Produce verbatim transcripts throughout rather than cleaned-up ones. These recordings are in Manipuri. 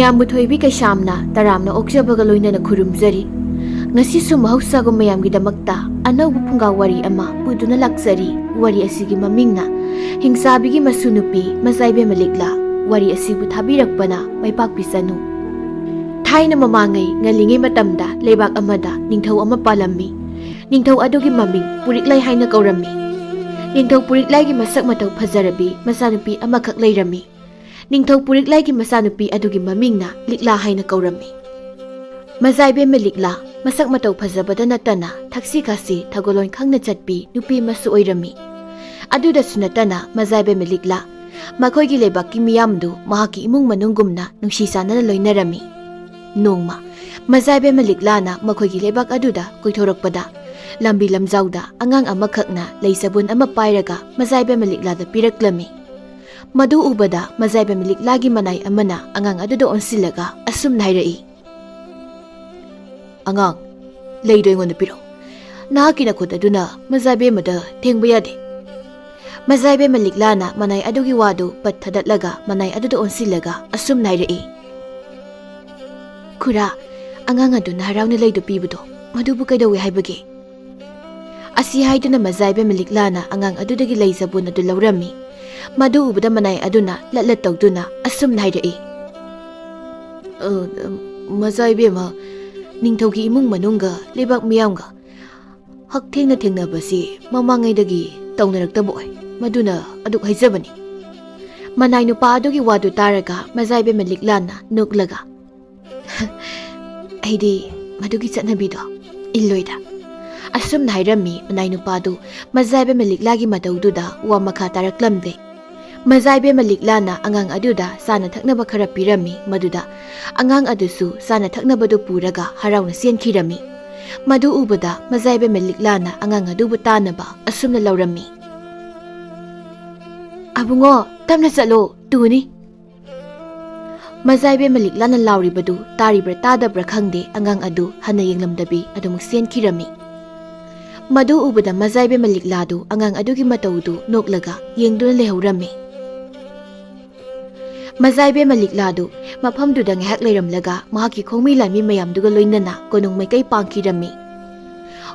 ꯃꯌꯥꯝꯕꯨ ꯊꯣꯏꯕꯤ ꯀꯩꯁꯥꯝꯅ ꯇꯔꯥꯝꯅ ꯑꯣꯛꯆꯕꯒ ꯂꯣꯏꯅꯅ ꯈꯨꯔꯨꯝꯖꯔꯤ꯫ ꯉꯁꯤꯁꯨ ꯃꯍꯧꯁꯥꯒꯨꯝ ꯃꯌꯥꯝꯒꯤꯗꯃꯛꯇ ꯑꯅꯧꯕ ꯐꯨꯡꯒꯥ ꯋꯥꯔꯤ ꯑꯃ ꯄꯨꯗꯨꯅ ꯂꯥꯛꯆꯔꯤ꯫ ꯋꯥꯔꯤ ꯑꯁꯤꯒꯤ ꯃꯃꯤꯡꯅ ꯍꯤꯡꯆꯥꯕꯤꯒꯤ ꯃꯁꯨ ꯅꯨꯄꯤ ꯃꯖꯥꯏꯕꯦꯝꯃ ꯂꯤꯛꯂꯥ꯫ ꯋꯥꯔꯤ ꯑꯁꯤꯕꯨ ꯊꯥꯕꯤꯔꯛꯄꯅ ꯃꯥꯏꯄꯥꯛꯄꯤ ꯆꯅꯨ꯫ ꯊꯥꯏꯅ ꯃꯃꯥꯡꯉꯩ ꯉꯜꯂꯤꯉꯩ ꯃꯇꯝꯗ ꯂꯩꯕꯥꯛ ꯑꯃꯗ ꯅꯤꯡꯊꯧ ꯑꯃ ꯄꯥꯜꯂꯝꯃꯤ꯫ ꯅꯤꯡꯊꯧ ꯑꯗꯨꯒꯤ ꯃꯃꯤꯡ ꯄꯨꯔꯤꯛꯂꯩ ꯍꯥꯏꯅ ꯀꯧꯔꯝꯃꯤ꯫ ꯅꯤꯡꯊꯧ ꯄꯨꯔꯤꯛꯂꯩꯒꯤ ꯃꯁꯛ ꯃꯇꯧ ꯐꯖꯔꯕꯤ ꯃꯆꯥꯅꯨꯄꯤ ꯑꯃꯈꯛ ꯂꯩꯔꯝꯃꯤ꯫ ꯅꯤꯡꯊꯧ ꯄꯨꯔꯤꯛꯂꯩꯒꯤ ꯃꯆꯥꯅꯨꯄꯤ ꯑꯗꯨꯒꯤ ꯃꯃꯤꯡꯅ ꯂꯤꯛꯂꯥ ꯍꯥꯏꯅ ꯀꯧꯔꯝꯃꯤ꯫ ꯃꯖꯥꯏꯕꯦꯝꯃ ꯂꯤꯛꯂꯥ ꯃꯁꯛ ꯃꯇꯧ ꯐꯖꯕꯗ ꯅꯠꯇꯅ ꯊꯛꯁꯤ ꯈꯥꯁꯤ ꯊꯧꯒꯜꯂꯣꯟ ꯈꯪꯅ ꯆꯠꯄꯤ ꯅꯨꯄꯤ ꯑꯃꯁꯨ ꯑꯣꯏꯔꯝꯃꯤ꯫ ꯑꯗꯨꯗꯁꯨ ꯅꯠꯇꯅ ꯃꯖꯥꯏꯕꯦꯝꯃ ꯂꯤꯛꯂꯥ ꯃꯈꯣꯏꯒꯤ ꯂꯩꯕꯥꯛꯀꯤ ꯃꯤꯌꯥꯝꯗꯨ ꯃꯍꯥꯛꯀꯤ ꯏꯃꯨꯡ ꯃꯅꯨꯡꯒꯨꯝꯅ ꯅꯨꯡꯁꯤ ꯆꯥꯟꯅꯅ ꯂꯣꯏꯅꯔꯝꯃꯤ꯫ ꯅꯣꯡꯃ ꯃꯖꯥꯏꯕꯦꯝꯃ ꯂꯤꯛꯂꯥꯅ ꯃꯈꯣꯏꯒꯤ ꯂꯩꯕꯥꯛ ꯑꯗꯨꯗ ꯀꯣꯏꯊꯣꯔꯛꯄꯗ, ꯂꯝꯕꯤ ꯂꯝꯖꯥꯎꯗ ꯑꯉꯥꯡ ꯑꯃꯈꯛꯅ ꯂꯩ ꯆꯕꯨꯟ ꯑꯃ ꯄꯥꯏꯔꯒ ꯃꯖꯥꯏꯕꯦꯝꯃ ꯂꯤꯛꯂꯥꯗ ꯄꯤꯔꯛꯂꯝꯃꯤ꯫ ꯃꯗꯨ ꯎꯕꯗ ꯃꯖꯥꯏꯕꯦꯝꯃ ꯂꯤꯛꯂꯥꯒꯤ ꯃꯅꯥꯏ ꯑꯃꯅ ꯑꯉꯥꯡ ꯑꯗꯨꯗ ꯑꯣꯟꯁꯤꯜꯂꯒ ꯑꯁꯨꯝꯅ ꯍꯥꯏꯔꯛꯏ, "ꯑꯉꯥꯡ, ꯂꯩꯗꯣ ꯑꯩꯉꯣꯟꯗ ꯄꯤꯔꯛꯎ꯫ ꯅꯍꯥꯛꯀꯤ ꯅꯈꯨꯠ ꯑꯗꯨꯅ ꯃꯖꯥꯏꯕꯦꯝꯃꯗ ꯊꯦꯡꯕ ꯌꯥꯗꯦ꯫" ꯃꯖꯥꯏꯕꯦꯝꯃ ꯂꯤꯛꯂꯥꯅ ꯃꯅꯥꯏ ꯑꯗꯨꯒꯤ ꯋꯥꯗꯨ ꯄꯠ ꯊꯥꯗꯠꯂꯒ ꯃꯅꯥꯏ ꯑꯗꯨꯗ ꯑꯣꯟꯁꯤꯜꯂꯒ ꯑꯁꯨꯝꯅ ꯍꯥꯏꯔꯛꯏ, "ꯈꯨꯔꯥ, ꯑꯉꯥꯡ ꯑꯗꯨꯅ ꯍꯔꯥꯎꯅ ꯂꯩꯗꯨ ꯄꯤꯕꯗꯣ, ꯃꯗꯨꯕꯨ ꯀꯩꯗꯧꯏ ꯍꯥꯏꯕꯒꯦ?" ꯑꯁꯤ ꯍꯥꯏꯗꯨꯅ ꯃꯖꯥꯏꯕꯦꯝꯃ ꯂꯤꯛꯂꯥꯅ ꯑꯉꯥꯡ ꯑꯗꯨꯗꯒꯤ ꯂꯩ ꯆꯕꯨꯟ ꯑꯗꯨ ꯂꯧꯔꯝꯃꯤ꯫ ꯃꯗꯨ ꯎꯕꯗ ꯃꯅꯥꯏ ꯑꯗꯨꯅ ꯂꯠ ꯂꯠ ꯇꯧꯗꯨꯅ ꯑꯁꯨꯝꯅ ꯍꯥꯏꯔꯛꯏ, "ꯑ, ꯃꯖꯥꯏꯕꯦꯝꯃ, ꯅꯤꯡꯊꯧꯒꯤ ꯏꯃꯨꯡ ꯃꯅꯨꯡꯒ ꯂꯩꯕꯥꯛ ꯃꯤꯌꯥꯝꯒ ꯍꯛꯊꯦꯡꯅ ꯊꯦꯡꯅꯕꯁꯤ ꯃꯃꯥꯡꯉꯩꯗꯒꯤ ꯇꯧꯅꯔꯛꯇꯕ ꯑꯣꯏ꯫ ꯃꯗꯨꯅ ꯑꯗꯨꯛ ꯍꯥꯏꯖꯕꯅꯤ꯫" ꯃꯅꯥꯏ ꯅꯨꯄꯥ ꯑꯗꯨꯒꯤ ꯋꯥꯗꯨ ꯇꯥꯔꯒ ꯃꯖꯥꯏꯕꯦꯝꯃ ꯂꯤꯛꯂꯥꯅ ꯅꯣꯛꯂꯒ, "ꯑꯩꯗꯤ ꯃꯗꯨꯒꯤ ꯆꯠꯅꯕꯤꯗꯣ ꯏꯜꯂꯣꯏꯗ꯫" ꯑꯁꯨꯝꯅ ꯍꯥꯏꯔꯝꯃꯤ ꯃꯅꯥꯏ ꯅꯨꯄꯥꯗꯨ꯫ ꯃꯖꯥꯏꯕꯦꯝꯃ ꯂꯤꯛꯂꯥꯒꯤ ꯃꯇꯧꯗꯨꯗ ꯋꯥ ꯃꯈꯥ ꯇꯥꯔꯛꯂꯝꯗꯦ꯫ ꯃꯖꯥꯏꯕꯦꯝꯃ ꯂꯤꯛꯂꯥꯅ ꯑꯉꯥꯡ ꯑꯗꯨꯗ ꯆꯥꯅ ꯊꯛꯅꯕ ꯈꯔ ꯄꯤꯔꯝꯃꯤ꯫ ꯃꯗꯨꯗ ꯑꯉꯥꯡ ꯑꯗꯨꯁꯨ ꯆꯥꯅ ꯊꯛꯅꯕꯗꯨ ꯄꯨꯔꯒ ꯍꯔꯥꯎꯅ ꯆꯦꯟꯈꯤꯔꯝꯃꯤ꯫ ꯃꯗꯨ ꯎꯕꯗ ꯃꯖꯥꯏꯕꯦꯝꯃ ꯂꯤꯛꯂꯥꯅ ꯑꯉꯥꯡ ꯑꯗꯨꯕꯨ ꯇꯥꯅꯕ ꯑꯁꯨꯝꯅ ꯂꯧꯔꯝꯃꯤ, "ꯑꯕꯨꯡꯉꯣ, ꯇꯞꯅ ꯆꯠꯂꯣ, ꯇꯨꯅꯤ꯫" ꯃꯖꯥꯏꯕꯦꯝꯃ ꯂꯤꯛꯂꯥꯅ ꯂꯥꯎꯔꯤꯕꯗꯨ ꯇꯥꯔꯤꯕ꯭ꯔꯥ ꯇꯥꯗꯕ꯭ꯔꯥ ꯈꯪꯗꯦ, ꯑꯉꯥꯡ ꯑꯗꯨ ꯍꯟꯅ ꯌꯦꯡꯂꯝꯗꯕꯤ ꯑꯗꯨꯃꯛ ꯆꯦꯟꯈꯤꯔꯝꯃꯤ꯫ ꯃꯗꯨ ꯎꯕꯗ ꯃꯖꯥꯏꯕꯦꯝꯃ ꯂꯤꯛꯂꯥꯗꯨ ꯑꯉꯥꯡ ꯑꯗꯨꯒꯤ ꯃꯇꯧꯗꯨ ꯅꯣꯛꯂꯒ ꯌꯦꯡꯗꯨꯅ ꯂꯩꯍꯧꯔꯝꯃꯤ꯫ ꯃꯖꯥꯏꯕꯦꯝꯃ ꯂꯤꯛꯂꯥꯗꯨ ꯃꯐꯝꯗꯨꯗ ꯉꯥꯏꯍꯥꯛ ꯂꯩꯔꯝꯂꯒ ꯃꯍꯥꯛꯀꯤ ꯈꯣꯡꯃꯤ ꯂꯥꯟꯃꯤ ꯃꯌꯥꯝꯗꯨꯒ ꯂꯣꯏꯅꯅ ꯀꯣꯅꯨꯡ ꯃꯥꯏꯀꯩ ꯄꯥꯡꯈꯤꯔꯝꯃꯤ꯫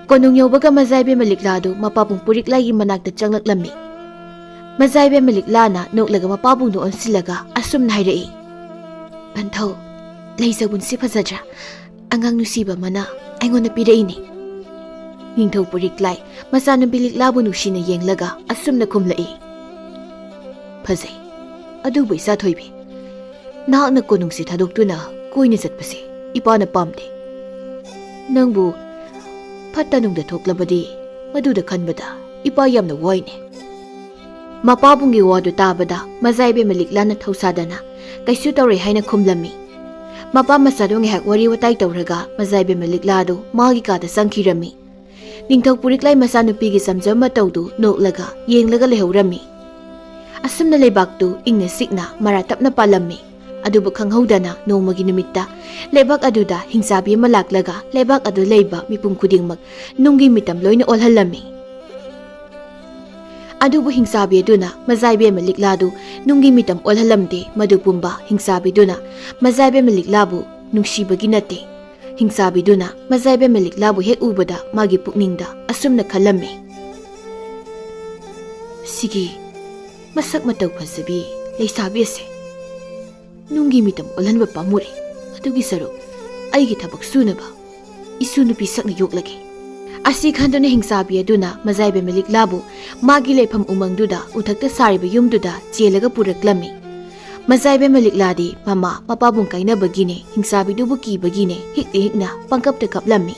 ꯀꯣꯅꯨꯡ ꯌꯧꯕꯒ ꯃꯖꯥꯏꯕꯦꯝꯃ ꯂꯤꯛꯂꯥꯗꯨ ꯃꯄꯥꯕꯨꯡ ꯄꯨꯔꯤꯛꯂꯥꯏꯒꯤ ꯃꯅꯥꯛꯇ ꯆꯪꯂꯛꯂꯝꯃꯤ꯫ ꯃꯖꯥꯏꯕꯦꯝꯃ ꯂꯤꯛꯂꯥꯅ ꯅꯣꯛꯂꯒ ꯃꯄꯥꯕꯨꯡꯗꯨ ꯑꯣꯟꯁꯤꯜꯂꯒ ꯑꯁꯨꯝꯅ ꯍꯥꯏꯔꯛꯏ, "ꯄꯟꯊꯧ, ꯂꯩꯖꯕꯨꯟꯁꯤ ꯐꯖꯗ꯭ꯔꯥ? ꯑꯉꯥꯡ ꯅꯨꯡꯁꯤꯕ ꯑꯃꯅ ꯑꯩꯉꯣꯟꯗ ꯄꯤꯔꯛꯏꯅꯤ꯫" ꯅꯤꯡꯊꯧ ꯄꯨꯔꯤꯛꯂꯥꯏ ꯃꯆꯥꯅꯨꯄꯤ ꯂꯤꯛꯂꯥꯕꯨ ꯅꯨꯡꯁꯤꯅ ꯌꯦꯡꯂꯒ ꯑꯁꯨꯝꯅ ꯈꯨꯝꯂꯛꯏ, "ꯐꯖꯩ, ꯑꯗꯨꯕꯨ ꯏꯆꯥ ꯊꯣꯏꯕꯤ, ꯅꯍꯥꯛꯅ ꯀꯣꯅꯨꯡꯁꯤ ꯊꯥꯗꯣꯛꯇꯨꯅ ꯀꯣꯏꯅ ꯆꯠꯄꯁꯦ ꯏꯄꯥꯅ ꯄꯥꯝꯗꯦ꯫ ꯅꯪꯕꯨ ꯐꯠꯇ ꯅꯨꯡꯗ ꯊꯣꯛꯂꯕꯗꯤ ꯃꯗꯨꯗ ꯈꯟꯕꯗ ꯏꯄꯥ ꯌꯥꯝꯅ ꯋꯥꯏꯅꯦ꯫" ꯃꯄꯥꯕꯨꯡꯒꯤ ꯋꯥꯗꯨ ꯇꯥꯕꯗ ꯃꯖꯥꯏꯕꯦꯝꯃ ꯂꯤꯛꯂꯥꯅ ꯊꯧꯁꯥꯗꯅ ꯀꯩꯁꯨ ꯇꯧꯔꯣꯏ ꯍꯥꯏꯅ ꯈꯨꯝꯂꯝꯃꯤ꯫ ꯃꯄꯥ ꯃꯆꯥꯗꯨ ꯉꯥꯏꯍꯥꯛ ꯋꯥꯔꯤ ꯋꯥꯇꯥꯏ ꯇꯧꯔꯒ ꯃꯖꯥꯏꯕꯦꯝꯃ ꯂꯤꯛꯂꯥꯗꯨ ꯃꯥꯒꯤ ꯀꯥꯗ ꯆꯪꯈꯤꯔꯝꯃꯤ꯫ ꯅꯤꯡꯊꯧ ꯄꯨꯔꯤꯛꯂꯥꯏ ꯃꯆꯥꯅꯨꯄꯤꯒꯤ ꯆꯝꯖꯕ ꯃꯇꯧꯗꯨ ꯅꯣꯛꯂꯒ ꯌꯦꯡꯂꯒ ꯂꯩꯍꯧꯔꯝꯃꯤ꯫ ꯑꯁꯨꯝꯅ ꯂꯩꯕꯥꯛꯇꯨ ꯏꯪꯅ ꯆꯤꯛꯅ ꯃꯔꯥ ꯇꯞꯅ ꯄꯥꯜꯂꯝꯃꯤ꯫ ꯑꯗꯨꯕꯨ ꯈꯪꯍꯧꯗꯅ ꯅꯣꯡꯃꯒꯤ ꯅꯨꯃꯤꯠꯇ ꯂꯩꯕꯥꯛ ꯑꯗꯨꯗ ꯍꯤꯡꯆꯥꯕꯤ ꯑꯃ ꯂꯥꯛꯂꯒ ꯂꯩꯕꯥꯛ ꯑꯗꯨ ꯂꯩꯕ ꯃꯤꯄꯨꯝ ꯈꯨꯗꯤꯡꯃꯛ ꯅꯨꯡꯒꯤ ꯃꯤꯇꯝ ꯂꯣꯏꯅ ꯑꯣꯜꯍꯜꯂꯝꯃꯤ꯫ ꯑꯗꯨꯕꯨ ꯍꯤꯡꯆꯥꯕꯤ ꯑꯗꯨꯅ ꯃꯖꯥꯏꯕꯦꯝꯃ ꯂꯤꯛꯂꯥꯗꯨ ꯅꯨꯡꯒꯤ ꯃꯤꯇꯝ ꯑꯣꯜꯍꯜꯂꯝꯗꯦ꯫ ꯃꯗꯨ ꯄꯨꯝꯕ ꯍꯤꯡꯆꯥꯕꯤꯗꯨꯅ ꯃꯖꯥꯏꯕꯦꯝꯃ ꯂꯤꯛꯂꯥꯕꯨ ꯅꯨꯡꯁꯤꯕꯒꯤ ꯅꯠꯇꯦ꯫ ꯍꯤꯡꯆꯥꯕꯤꯗꯨꯅ ꯃꯖꯥꯏꯕꯦꯝꯃ ꯂꯤꯛꯂꯥꯕꯨ ꯍꯦꯛ ꯎꯕꯗ ꯃꯥꯒꯤ ꯄꯨꯛꯅꯤꯡꯗ ꯑꯁꯨꯝꯅ ꯈꯜꯂꯝꯃꯤ, "ꯁꯤꯒꯤ ꯃꯁꯛ ꯃꯇꯧ ꯐꯖꯕꯤ ꯂꯩꯁꯥꯕꯤ ꯑꯁꯦ ꯅꯨꯡꯒꯤ ꯃꯤꯇꯝ ꯑꯣꯜꯍꯟꯕ ꯄꯥꯝꯃꯨꯔꯦ꯫ ꯑꯗꯨꯒꯤ ꯁꯔꯨꯛ ꯑꯩꯒꯤ ꯊꯕꯛ ꯁꯨꯅꯕ ꯏꯁꯨ ꯅꯨꯄꯤ ꯁꯛꯅ ꯌꯣꯛꯂꯒꯦ꯫" ꯑꯁꯤ ꯈꯟꯗꯨꯅ ꯍꯤꯡꯆꯥꯕꯤ ꯑꯗꯨꯅ ꯃꯖꯥꯏꯕꯦꯝꯃ ꯂꯤꯛꯂꯥꯕꯨ ꯃꯥꯒꯤ ꯂꯩꯐꯝ ꯎꯃꯪꯗꯨꯗ ꯎꯊꯛꯇ ꯁꯥꯔꯤꯕ ꯌꯨꯝꯗꯨꯗ ꯆꯦꯜꯂꯒ ꯄꯨꯔꯛꯂꯝꯃꯤ꯫ ꯃꯖꯥꯏꯕꯦꯝꯃ ꯂꯤꯛꯂꯥꯗꯤ ꯃꯃꯥ ꯃꯄꯥꯕꯨꯡ ꯀꯥꯏꯅꯕꯒꯤꯅꯦ, ꯍꯤꯡꯆꯥꯕꯤꯗꯨꯕꯨ ꯀꯤꯕꯒꯤꯅꯦ ꯍꯤꯛꯅ ꯍꯤꯛꯅ ꯄꯪꯀꯞꯇ ꯀꯞꯂꯝꯃꯤ꯫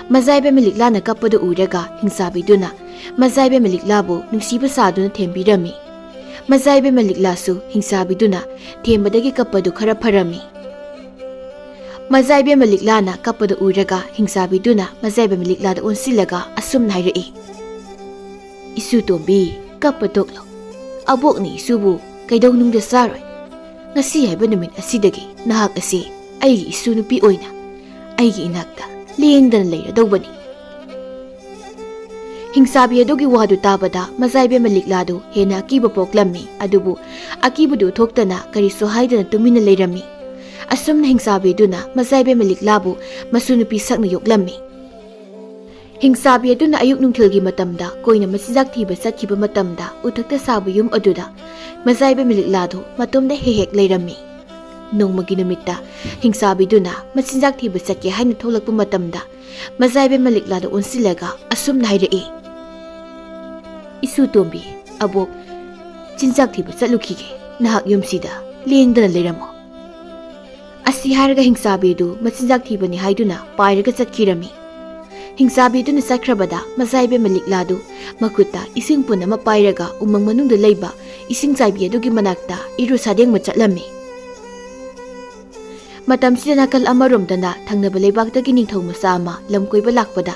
ꯃꯖꯥꯏꯕꯦꯝꯃ ꯂꯤꯛꯂꯥꯅ ꯀꯞꯄꯗꯨ ꯎꯔꯒ ꯍꯤꯡꯆꯥꯕꯤꯗꯨꯅ ꯃꯖꯥꯏꯕꯦꯝꯃ ꯂꯤꯛꯂꯥꯕꯨ ꯅꯨꯡꯁꯤꯕ ꯁꯥꯗꯨꯅ ꯊꯦꯝꯕꯤꯔꯝꯃꯤ꯫ ꯃꯖꯥꯏꯕꯦꯝꯃ ꯂꯤꯛꯂꯥꯁꯨ ꯍꯤꯡꯆꯥꯕꯤꯗꯨꯅ ꯊꯦꯝꯕꯗꯒꯤ ꯀꯞꯄꯗꯨ ꯈꯔ ꯐꯔꯝꯃꯤ꯫ ꯃꯖꯥꯏꯕꯦꯝꯃ ꯂꯤꯛꯂꯥꯅ ꯀꯞꯄꯗꯨ ꯎꯔꯒ ꯍꯤꯡꯆꯥꯕꯤꯗꯨꯅ ꯃꯖꯥꯏꯕꯦꯝꯃ ꯂꯤꯛꯂꯥꯗ ꯑꯣꯟꯁꯤꯜꯂꯒ ꯑꯁꯨꯝꯅ ꯍꯥꯏꯔꯛꯏ, "ꯏꯁꯨ ꯇꯣꯝꯕꯤ, ꯀꯞꯄ ꯇꯣꯛꯂꯣ꯫ ꯑꯕꯣꯛꯅ ꯏꯁꯨꯕꯨ ꯀꯩꯗꯧꯅꯨꯡꯗ ꯆꯥꯔꯣꯏ꯫ ꯉꯁꯤ ꯍꯥꯏꯕ ꯅꯨꯃꯤꯠ ꯑꯁꯤꯗꯒꯤ ꯅꯍꯥꯛ ꯑꯁꯤ ꯑꯩꯒꯤ ꯏꯁꯨ ꯅꯨꯄꯤ ꯑꯣꯏꯅ ꯑꯩꯒꯤ ꯏꯅꯥꯛꯇ ꯂꯦꯡꯗꯅ ꯂꯩꯔꯗꯧꯕꯅꯤ꯫" ꯍꯤꯡꯆꯥꯕꯤ ꯑꯗꯨꯒꯤ ꯋꯥꯗꯨ ꯇꯥꯕꯗ ꯃꯖꯥ ꯏꯕꯦꯝꯃ ꯂꯤꯛꯂꯥꯗꯨ ꯍꯦꯟꯅ ꯑꯀꯤꯕ ꯄꯣꯛꯂꯝꯃꯤ꯫ ꯑꯗꯨꯕꯨ ꯑꯀꯤꯕꯗꯨ ꯎꯠꯊꯣꯛꯇꯅ ꯀꯔꯤꯁꯨ ꯍꯥꯏꯗꯅ ꯇꯨꯃꯤꯟꯅ ꯂꯩꯔꯝꯃꯤ꯫ ꯑꯁꯨꯝꯅ ꯍꯤꯡꯆꯥꯕꯤꯗꯨꯅ ꯃꯖꯥ ꯏꯕꯦꯝꯃ ꯂꯤꯛꯂꯥꯕꯨ ꯃꯁꯨ ꯅꯨꯄꯤ ꯁꯛꯅ ꯌꯣꯛꯂꯝꯃꯤ꯫ ꯍꯤꯡꯆꯥꯕꯤ ꯑꯗꯨꯅ ꯑꯌꯨꯛ ꯅꯨꯡꯊꯤꯜꯒꯤ ꯃꯇꯝꯗ ꯀꯣꯏꯅ ꯃꯆꯤꯟꯖꯥꯛ ꯊꯤꯕ ꯆꯠꯈꯤꯕ ꯃꯇꯝꯗ ꯎꯊꯛꯇ ꯁꯥꯕ ꯌꯨꯝ ꯑꯗꯨꯗ ꯃꯖꯥ ꯏꯕꯦꯝꯃ ꯂꯤꯛꯂꯥꯗꯨ ꯃꯇꯣꯝꯗ ꯍꯦꯛ ꯍꯦꯛ ꯂꯩꯔꯝꯃꯤ꯫ ꯅꯣꯡꯃꯒꯤ ꯅꯨꯃꯤꯠꯇ ꯍꯤꯡꯆꯥꯕꯤꯗꯨꯅ ꯃꯆꯤꯟꯖꯥꯛ ꯊꯤꯕ ꯆꯠꯀꯦ ꯍꯥꯏꯅ ꯊꯣꯛꯂꯛꯄ ꯃꯇꯝꯗ ꯃꯖꯥ ꯏꯕꯦꯝꯃ ꯂꯤꯛꯂꯥꯗ ꯑꯣꯟꯁꯤꯜꯂꯒ ꯑꯁꯨꯝꯅ ꯍꯥꯏꯔꯛꯏ, "ꯏꯁꯨ ꯇꯣꯝꯕꯤ, ꯑꯕꯣꯛ ꯆꯤꯟꯖꯥꯛ ꯊꯤꯕ ꯆꯠꯂꯨꯈꯤꯒꯦ, ꯅꯍꯥꯛ ꯌꯨꯝꯁꯤꯗ ꯂꯦꯡꯗꯅ ꯂꯩꯔꯝꯃꯣ"꯫ ꯑꯁꯤ ꯍꯥꯏꯔꯒ ꯍꯤꯡꯆꯥꯕꯤꯗꯨ ꯃꯆꯤꯟꯖꯥꯛ ꯊꯤꯕꯅꯤ ꯍꯥꯏꯗꯨꯅ ꯄꯥꯏꯔꯒ ꯆꯠꯈꯤꯔꯝꯃꯤ꯫ ꯍꯤꯡꯆꯥꯕꯤꯗꯨꯅ ꯆꯠꯈ꯭ꯔꯕꯗ ꯃꯖꯥ ꯏꯕꯦꯝꯃ ꯂꯤꯛꯂꯥꯗꯨ ꯃꯈꯨꯠꯇ ꯏꯁꯤꯡ ꯄꯨꯟ ꯑꯃ ꯄꯥꯏꯔꯒ ꯎꯃꯪ ꯃꯅꯨꯡꯗ ꯂꯩꯕ ꯏꯁꯤꯡ ꯆꯥꯏꯕꯤ ꯑꯗꯨꯒꯤ ꯃꯅꯥꯛꯇ ꯏꯔꯨ ꯁꯥꯗꯦꯡꯕ ꯆꯠꯂꯝꯃꯤ꯫ ꯃꯇꯝꯁꯤꯗ ꯅꯥꯀꯜ ꯑꯃꯔꯣꯝꯗꯅ ꯊꯪꯅꯕ ꯂꯩꯕꯥꯛꯇꯒꯤ ꯅꯤꯡꯊꯧ ꯃꯆꯥ ꯑꯃ ꯂꯝ ꯀꯣꯏꯕ ꯂꯥꯛꯄꯗ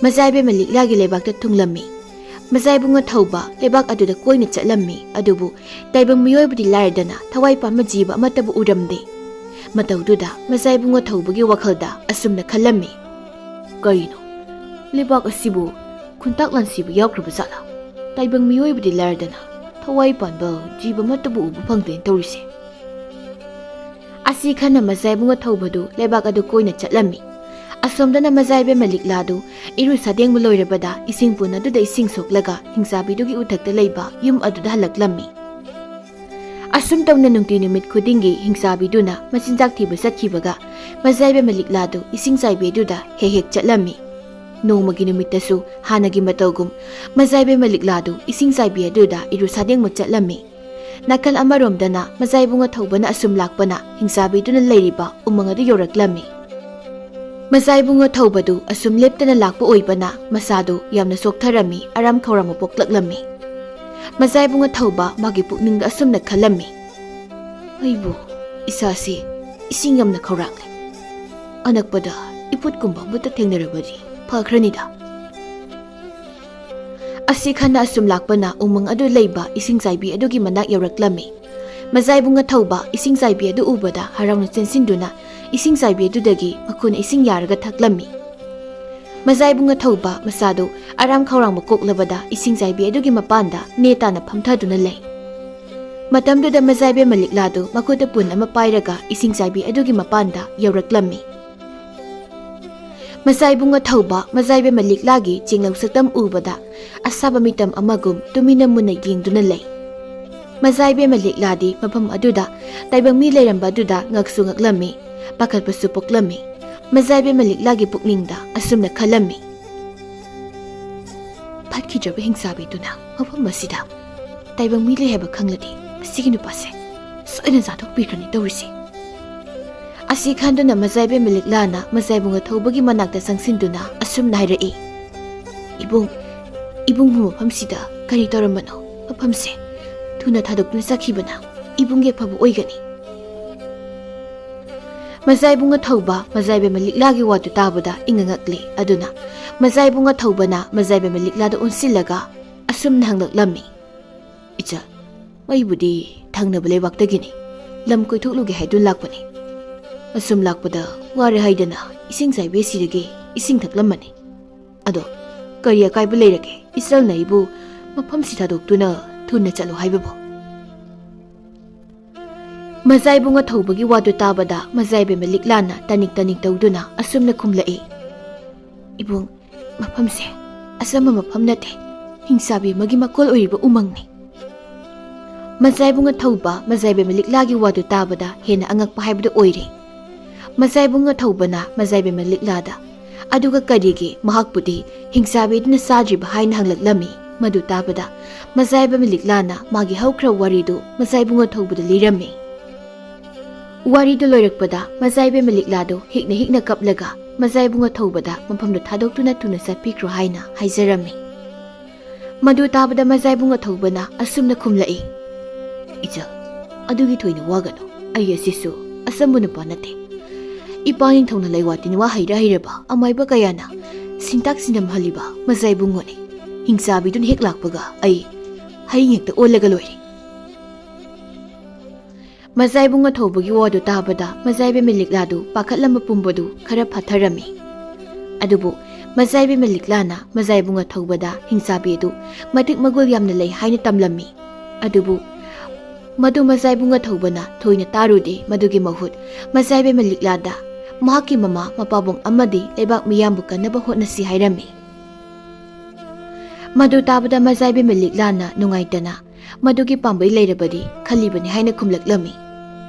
ꯃꯖꯥ ꯏꯕꯦꯝꯃ ꯂꯤꯛꯂꯥꯒꯤ ꯂꯩꯕꯥꯛꯇ ꯊꯨꯡꯂꯝꯃꯤ꯫ ꯃꯖꯥ ꯏꯕꯨꯡꯉꯣ ꯊꯧꯕ ꯂꯩꯕꯥꯛ ꯑꯗꯨꯗ ꯀꯣꯏꯅ ꯆꯠꯂꯝꯃꯤ꯫ ꯑꯗꯨꯕꯨ ꯇꯥꯏꯕꯪ ꯃꯤꯑꯣꯏꯕꯗꯤ ꯂꯥꯏꯔꯗꯅ ꯊꯋꯥꯏ ꯄꯥꯟꯕ ꯖꯤꯕ ꯑꯃꯠꯇꯕꯨ ꯎꯔꯝꯗꯦ꯫ ꯃꯇꯧꯗꯨꯗ ꯃꯖꯥ ꯏꯕꯨꯡꯉꯣ ꯊꯧꯕꯒꯤ ꯋꯥꯈꯜꯗ ꯑꯁꯨꯝꯅ ꯈꯜꯂꯝꯃꯤ, "ꯀꯔꯤꯅꯣ? ꯂꯩꯕꯥꯛ ꯑꯁꯤꯕꯨ ꯈꯨꯟꯇꯥꯛ ꯂꯥꯟꯁꯤꯕ ꯌꯥꯎꯈ꯭ꯔꯕ ꯖꯥꯠꯂꯥ? ꯇꯥꯏꯕꯪ ꯃꯤꯑꯣꯏꯕꯗꯤ ꯂꯥꯏꯔꯗꯅ ꯊꯋꯥꯏ ꯄꯥꯟꯕ ꯖꯤꯕ ꯑꯃꯠꯇꯕꯨ ꯎꯕ ꯐꯪꯗꯦꯅ ꯇꯧꯔꯤꯁꯦ"꯫ ꯑꯁꯤ ꯈꯟꯅ ꯃꯖꯥ ꯏꯕꯨꯡꯉꯣ ꯊꯧꯕꯗꯨ ꯂꯩꯕꯥꯛ ꯑꯗꯨ ꯀꯣꯏꯅ ꯆꯠꯂꯝꯃꯤ꯫ ꯑꯁꯣꯝꯗꯅ ꯃꯖꯥ ꯏꯕꯦꯝꯃ ꯂꯤꯛꯂꯥꯗꯨ ꯏꯔꯨ ꯁꯥꯗꯦꯡꯕ ꯂꯣꯏꯔꯕꯗ ꯏꯁꯤꯡ ꯄꯨꯟ ꯑꯗꯨꯗ ꯏꯁꯤꯡ ꯁꯣꯛꯂꯒ ꯍꯤꯡꯆꯥꯕꯤꯗꯨꯒꯤ ꯎꯊꯛꯇ ꯂꯩꯕ ꯌꯨꯝ ꯑꯗꯨꯗ ꯍꯜꯂꯛꯂꯝꯃꯤ꯫ ꯑꯁꯨꯝ ꯇꯧꯅ ꯅꯨꯡꯇꯤ ꯅꯨꯃꯤꯠ ꯈꯨꯗꯤꯡꯒꯤ ꯍꯤꯡꯆꯥꯕꯤꯗꯨꯅ ꯃꯆꯤꯟꯖꯥꯛ ꯊꯤꯕ ꯆꯠꯈꯤꯕꯒ ꯃꯖꯥ ꯏꯕꯦꯝꯃ ꯂꯤꯛꯂꯥꯗꯨ ꯏꯁꯤꯡ ꯆꯥꯏꯕꯤ ꯑꯗꯨꯗ ꯍꯦꯛ ꯍꯦꯛ ꯆꯠꯂꯝꯃꯤ꯫ ꯅꯣꯡꯃꯒꯤ ꯅꯨꯃꯤꯠꯇꯁꯨ ꯍꯥꯟꯅꯒꯤ ꯃꯇꯧꯒꯨꯝ ꯃꯖꯥ ꯏꯕꯦꯝꯃ ꯂꯤꯛꯂꯥꯗꯨ ꯏꯁꯤꯡ ꯆꯥꯏꯕꯤ ꯑꯗꯨꯗ ꯏꯔꯨ ꯁꯥꯗꯦꯡꯕ ꯆꯠꯂꯝꯃꯤ꯫ ꯅꯥꯀꯜ ꯑꯃꯔꯣꯝꯗꯅ ꯃꯖꯥ ꯏꯕꯨꯡꯉꯣ ꯊꯧꯕꯅ ꯑꯁꯨꯝ ꯂꯥꯛꯄꯅ ꯍꯤꯡꯆꯥꯕꯤꯗꯨꯅ ꯂꯩꯔꯤꯕ ꯎꯃꯪ ꯑꯗꯨ ꯌꯧꯔꯛꯂꯝꯃꯤ꯫ ꯃꯖꯥ ꯏꯕꯨꯡꯉꯣ ꯊꯧꯕꯗꯨ ꯑꯁꯨꯝ ꯂꯦꯞꯇꯅ ꯂꯥꯛꯄ ꯑꯣꯏꯕꯅ ꯃꯁꯥꯗꯨ ꯌꯥꯝꯅ ꯆꯣꯛꯊꯔꯝꯃꯤ, ꯑꯔꯥꯝ ꯈꯧꯔꯥꯡꯕ ꯄꯣꯛꯂꯛꯂꯝꯃꯤ꯫ ꯃꯖꯥ ꯏꯕꯨꯡꯉꯣ ꯊꯧꯕ ꯃꯥꯒꯤ ꯄꯨꯛꯅꯤꯡꯗ ꯑꯁꯨꯝꯅ ꯈꯜꯂꯝꯃꯤ, "ꯑꯩꯕꯨ ꯏꯁꯥꯁꯤ ꯏꯁꯤꯡ ꯌꯥꯝꯅ ꯈꯧꯔꯥꯡꯂꯦ꯫ ꯑꯅꯛꯄꯗ ꯏꯐꯨꯠꯀꯨꯝꯕ ꯑꯃꯠꯇ ꯊꯦꯡꯅꯔꯕꯗꯤ ꯐꯈ꯭ꯔꯅꯤꯗ"꯫ ꯑꯁꯤ ꯈꯟꯅ ꯑꯁꯨꯝ ꯂꯥꯛꯄꯅ ꯎꯃꯪ ꯑꯗꯨ ꯂꯩꯕ ꯏꯁꯤꯡ ꯆꯥꯏꯕꯤ ꯑꯗꯨꯒꯤ ꯃꯅꯥꯛ ꯌꯧꯔꯛꯂꯝꯃꯤ꯫ ꯃꯖꯥ ꯏꯕꯨꯡꯉꯣ ꯊꯧꯕ ꯏꯁꯤꯡ ꯆꯥꯏꯕꯤ ꯑꯗꯨ ꯎꯕꯗ ꯍꯔꯥꯎꯅ ꯆꯦꯟꯁꯤꯟꯗꯨꯅ ꯏꯁꯤꯡ ꯆꯥꯏꯕꯤ ꯑꯗꯨꯗꯒꯤ ꯃꯈꯨꯅ ꯏꯁꯤꯡ ꯌꯥꯔꯒ ꯊꯛꯂꯝꯃꯤ꯫ ꯃꯖꯥꯏꯕꯨꯡ ꯑꯊꯧꯕ ꯃꯆꯥꯗꯨ ꯑꯔꯥꯝ ꯈꯧꯔꯥꯡꯕ ꯀꯣꯛꯂꯕꯗ ꯏꯁꯤꯡ ꯆꯥꯏꯕꯤ ꯑꯗꯨꯒꯤ ꯃꯄꯥꯟꯗ ꯅꯦ ꯇꯥꯅ ꯐꯝꯊꯗꯨꯅ ꯂꯩ꯫ ꯃꯇꯝꯗꯨꯗ ꯃꯖꯥꯏꯕꯦꯝꯃ ꯂꯤꯛꯂꯥꯗꯨ ꯃꯈꯨꯠꯇ ꯄꯨꯟ ꯑꯃ ꯄꯥꯏꯔꯒ ꯏꯁꯤꯡ ꯆꯥꯏꯕꯤ ꯑꯗꯨꯒꯤ ꯃꯄꯥꯟꯗ ꯌꯧꯔꯛꯂꯝꯃꯤ꯫ ꯃꯖꯥꯏꯕꯨꯡ ꯑꯊꯧꯕ ꯃꯖꯥꯏꯕꯦꯝꯃ ꯂꯤꯛꯂꯥꯒꯤ ꯆꯦꯡꯂꯧ ꯁꯛꯇꯝ ꯎꯕꯗ ꯑꯁꯥꯕ ꯃꯤꯇꯝ ꯑꯃꯒꯨꯝ ꯇꯨꯃꯤꯟꯅ ꯃꯨꯟꯅ ꯌꯦꯡꯗꯨꯅ ꯂꯩ꯫ ꯃꯖꯥꯏꯕꯦꯝꯃ ꯂꯤꯛꯂꯥꯗꯤ ꯃꯐꯝ ꯑꯗꯨꯗ ꯇꯥꯏꯕꯪ ꯃꯤ ꯂꯩꯔꯝꯕ ꯑꯗꯨꯗ ꯉꯛꯁꯨ ꯉꯛꯂꯝꯃꯤ, ꯄꯥꯈꯠꯄꯁꯨ ꯄꯣꯛꯂꯝꯃꯤ꯫ ꯃꯖꯥꯏꯕꯦꯝꯃ ꯂꯤꯛꯂꯥꯒꯤ ꯄꯨꯛꯅꯤꯡꯗ ꯑꯁꯨꯝꯅ ꯈꯜꯂꯝꯃꯤ, "ꯐꯠꯈꯤꯗ꯭ꯔꯕ ꯍꯤꯡꯆꯥꯕꯤꯗꯨꯅ ꯃꯐꯝ ꯑꯁꯤꯗ ꯇꯥꯏꯕꯪ ꯃꯤ ꯂꯩ ꯍꯥꯏꯕ ꯈꯪꯂꯗꯤ ꯃꯁꯤꯒꯤ ꯅꯨꯄꯥꯁꯦ ꯁꯣꯏꯗꯅ ꯆꯥꯊꯣꯛꯄꯤꯈ꯭ꯔꯅꯤ ꯇꯧꯔꯤꯁꯦ"꯫ ꯑꯁꯤ ꯈꯟꯗꯨꯅ ꯃꯖꯥꯏꯕꯦꯝꯃ ꯂꯤꯛꯂꯥꯅ ꯃꯖꯥꯏꯕꯨꯡ ꯑꯊꯧꯕꯒꯤ ꯃꯅꯥꯛꯇ ꯆꯪꯁꯤꯟꯗꯨꯅ ꯑꯁꯨꯝꯅ ꯍꯥꯏꯔꯛꯏ, "ꯏꯕꯨꯡ, ꯏꯕꯨꯡꯕꯨ ꯃꯐꯝꯁꯤꯗ ꯀꯔꯤ ꯇꯧꯔꯝꯕꯅꯣ? ꯃꯐꯝꯁꯦ ꯊꯨꯅ ꯊꯥꯗꯣꯛꯇꯨꯅ ꯆꯠꯈꯤꯕꯅ ꯏꯕꯨꯡꯒꯤ ꯑꯐꯕ ꯑꯣꯏꯒꯅꯤ"꯫ ꯃꯖꯥꯏꯕꯨꯡ ꯑꯊꯧꯕ ꯃꯖꯥꯏꯕꯦꯝꯃ ꯂꯤꯛꯂꯥꯒꯤ ꯋꯥꯗꯨ ꯇꯥꯕꯗ ꯏꯪꯉꯉꯛꯂꯦ꯫ ꯑꯗꯨꯅ ꯃꯖꯥꯏꯕꯨꯡ ꯑꯊꯧꯕꯅ ꯃꯖꯥꯏꯕꯦꯝꯃ ꯂꯤꯛꯂꯥꯗ ꯑꯣꯟꯁꯤꯜꯂꯒ ꯑꯁꯨꯝꯅ ꯍꯪꯂꯛꯂꯝꯃꯤ, "ꯏꯆꯜ, ꯑꯩꯕꯨꯗꯤ ꯊꯪꯅꯕ ꯂꯩꯕꯥꯛꯇꯒꯤꯅꯤ, ꯂꯝ ꯀꯣꯏꯊꯣꯛꯂꯨꯒꯦ ꯍꯥꯏꯗꯨꯅ ꯂꯥꯛꯄꯅꯤ꯫ ꯑꯁꯨꯝ ꯂꯥꯛꯄꯗ ꯋꯥꯔꯦ ꯍꯥꯏꯗꯅ ꯏꯁꯤꯡ ꯆꯥꯏꯕꯤ ꯑꯁꯤꯗꯒꯤ ꯏꯁꯤꯡ ꯊꯛꯂꯝꯕꯅꯤ꯫ ꯑꯗꯣ ꯀꯔꯤ ꯑꯀꯥꯏꯕ ꯂꯩꯔꯒꯦ ꯏꯆꯜꯅ ꯑꯩꯕꯨ ꯃꯐꯝꯁꯤ ꯊꯥꯗꯣꯛꯇꯨꯅ ꯊꯨꯅ ꯆꯠꯂꯨ ꯍꯥꯏꯕꯕꯨ?" ꯃꯖꯥꯏꯕꯨꯡ ꯑꯊꯧꯕꯒꯤ ꯋꯥꯗꯨ ꯇꯥꯕꯗ ꯃꯖꯥꯏꯕꯦꯝꯃ ꯂꯤꯛꯂꯥꯅ ꯇꯅꯤꯛ ꯇꯅꯤꯛ ꯇꯧꯗꯨꯅ ꯑꯁꯨꯝꯅ ꯈꯨꯝꯂꯛꯏ, "ꯏꯕꯨꯡ, ꯃꯐꯝꯁꯦ ꯑꯆꯝꯕ ꯃꯐꯝ ꯅꯠꯇꯦ, ꯍꯤꯡꯆꯥꯕꯤ ꯑꯃꯒꯤ ꯃꯀꯣꯜ ꯑꯣꯏꯔꯤꯕ ꯎꯃꯪꯅꯤ"꯫ ꯃꯖꯥꯏꯕꯨꯡ ꯑꯊꯧꯕ ꯃꯖꯥꯏꯕꯦꯝꯃ ꯂꯤꯛꯂꯥꯒꯤ ꯋꯥꯗꯨ ꯇꯥꯕꯗ ꯍꯦꯟꯅ ꯑꯉꯛꯄ ꯍꯥꯏꯕꯗꯨ ꯑꯣꯏꯔꯦ꯫ ꯃꯖꯥꯏꯕꯨꯡ ꯑꯊꯧꯕꯅ ꯃꯖꯥꯏꯕꯦꯝꯃ ꯂꯤꯛꯂꯥꯗ, "ꯑꯗꯨꯒ ꯀꯔꯤꯒꯤ ꯃꯍꯥꯛꯄꯨꯗꯤ ꯍꯤꯡꯆꯥꯕꯤꯗꯨꯅ ꯆꯥꯗ꯭ꯔꯤꯕ?" ꯍꯥꯏꯅ ꯍꯪꯂꯛꯂꯝꯃꯤ꯫ ꯃꯗꯨ ꯇꯥꯕꯗ ꯃꯖꯥꯏꯕꯦꯝꯃ ꯂꯤꯛꯂꯥꯅ ꯃꯥꯒꯤ ꯍꯧꯈ꯭ꯔꯕ ꯋꯥꯔꯤꯗꯨ ꯃꯖꯥꯏꯕꯨꯡ ꯑꯊꯧꯕꯗ ꯂꯤꯔꯝꯃꯤ꯫ ꯋꯥꯔꯤꯗꯨ ꯂꯣꯏꯔꯛꯄꯗ ꯃꯖꯥꯏꯕꯦꯝꯃ ꯂꯤꯛꯂꯥꯗꯨ ꯍꯤꯛꯅ ꯍꯤꯛꯅ ꯀꯞꯂꯒ ꯃꯖꯥꯏꯕꯨꯡ ꯑꯊꯧꯕꯗ ꯃꯐꯝꯗꯨ ꯊꯥꯗꯣꯛꯇꯨꯅ ꯊꯨꯅ ꯆꯠꯄꯤꯈ꯭ꯔꯣ ꯍꯥꯏꯅ ꯍꯥꯏꯖꯔꯝꯃꯤ꯫ ꯃꯗꯨ ꯇꯥꯕꯗ ꯃꯖꯥꯏꯕꯨꯡ ꯑꯊꯧꯕꯅ ꯑꯁꯨꯝꯅ ꯈꯨꯝꯂꯛꯏ, "ꯏꯆꯜ, ꯑꯗꯨꯒꯤ ꯊꯣꯏꯅ ꯋꯥꯒꯅꯨ꯫ ꯑꯩ ꯑꯁꯤꯁꯨ ꯑꯆꯝꯕ ꯅꯨꯄꯥ ꯅꯠꯇꯦ꯫ ꯏꯄꯥ ꯅꯤꯡꯊꯧꯅ ꯂꯩꯋꯥ ꯇꯤꯟꯋꯥ ꯍꯩꯔ ꯍꯩꯔꯕ ꯑꯃꯥꯏꯕ ꯀꯌꯥꯅ ꯁꯤꯟꯇꯥꯛ ꯁꯤꯟꯅꯝꯍꯜꯂꯤꯕ ꯃꯖꯥꯏꯕꯨꯡꯉꯣꯅꯤ꯫ ꯍꯤꯡꯆꯥꯕꯤꯗꯨꯅ ꯍꯦꯛ ꯂꯥꯛꯄꯒ ꯑꯩ ꯍꯌꯤꯡ ꯍꯦꯛꯇ ꯑꯣꯜꯂꯒ ꯂꯣꯏꯔꯦ"꯫ ꯃꯖꯥꯏꯕꯨꯡ ꯑꯊꯧꯕꯒꯤ ꯋꯥꯗꯨ ꯇꯥꯕꯗ ꯃꯖꯥꯏꯕꯦꯝꯃ ꯂꯤꯛꯂꯥꯗꯨ ꯄꯥꯈꯠꯂꯝꯕ ꯄꯨꯝꯕꯗꯨ ꯈꯔ ꯐꯥꯊꯔꯝꯃꯤ꯫ ꯑꯗꯨꯕꯨ ꯃꯖꯥꯏꯕꯤ ꯃꯂꯤꯛꯂꯥꯅ ꯃꯖꯥꯏꯕꯨꯡ ꯑꯊꯧꯕꯗ ꯍꯤꯡꯆꯥꯕꯤ ꯑꯗꯨ ꯃꯇꯤꯛ ꯃꯒꯨꯜ ꯌꯥꯝꯅ ꯂꯩ ꯍꯥꯏꯅ ꯇꯝꯂꯝꯃꯤ꯫ ꯑꯗꯨꯕꯨ ꯃꯗꯨ ꯃꯖꯥꯏꯕꯨꯡ ꯑꯊꯧꯕꯅ ꯊꯣꯏꯅ ꯇꯥꯔꯨꯗꯦ꯫ ꯃꯗꯨꯒꯤ ꯃꯍꯨꯠ ꯃꯖꯥꯏꯕꯤ ꯃꯂꯤꯛꯂꯥꯗ ꯃꯍꯥꯛꯀꯤ ꯃꯃꯥ ꯃꯄꯥꯕꯨꯡ ꯑꯃꯗꯤ ꯂꯩꯕꯥꯛ ꯃꯤꯌꯥꯝꯕꯨ ꯀꯟꯅꯕ ꯍꯣꯠꯅꯁꯤ ꯍꯥꯏꯔꯝꯃꯤ꯫ ꯃꯗꯨ ꯇꯥꯕꯗ ꯃꯖꯥꯏꯕꯤ ꯃꯂꯤꯛꯂꯥꯅ ꯅꯨꯡꯉꯥꯏꯇꯅ ꯃꯗꯨꯒꯤ ꯄꯥꯝꯕꯩ ꯂꯩꯔꯕꯗꯤ ꯈꯜꯂꯤꯕꯅꯤ ꯍꯥꯏꯅ ꯈꯨꯝꯂꯛꯂꯝꯃꯤ꯫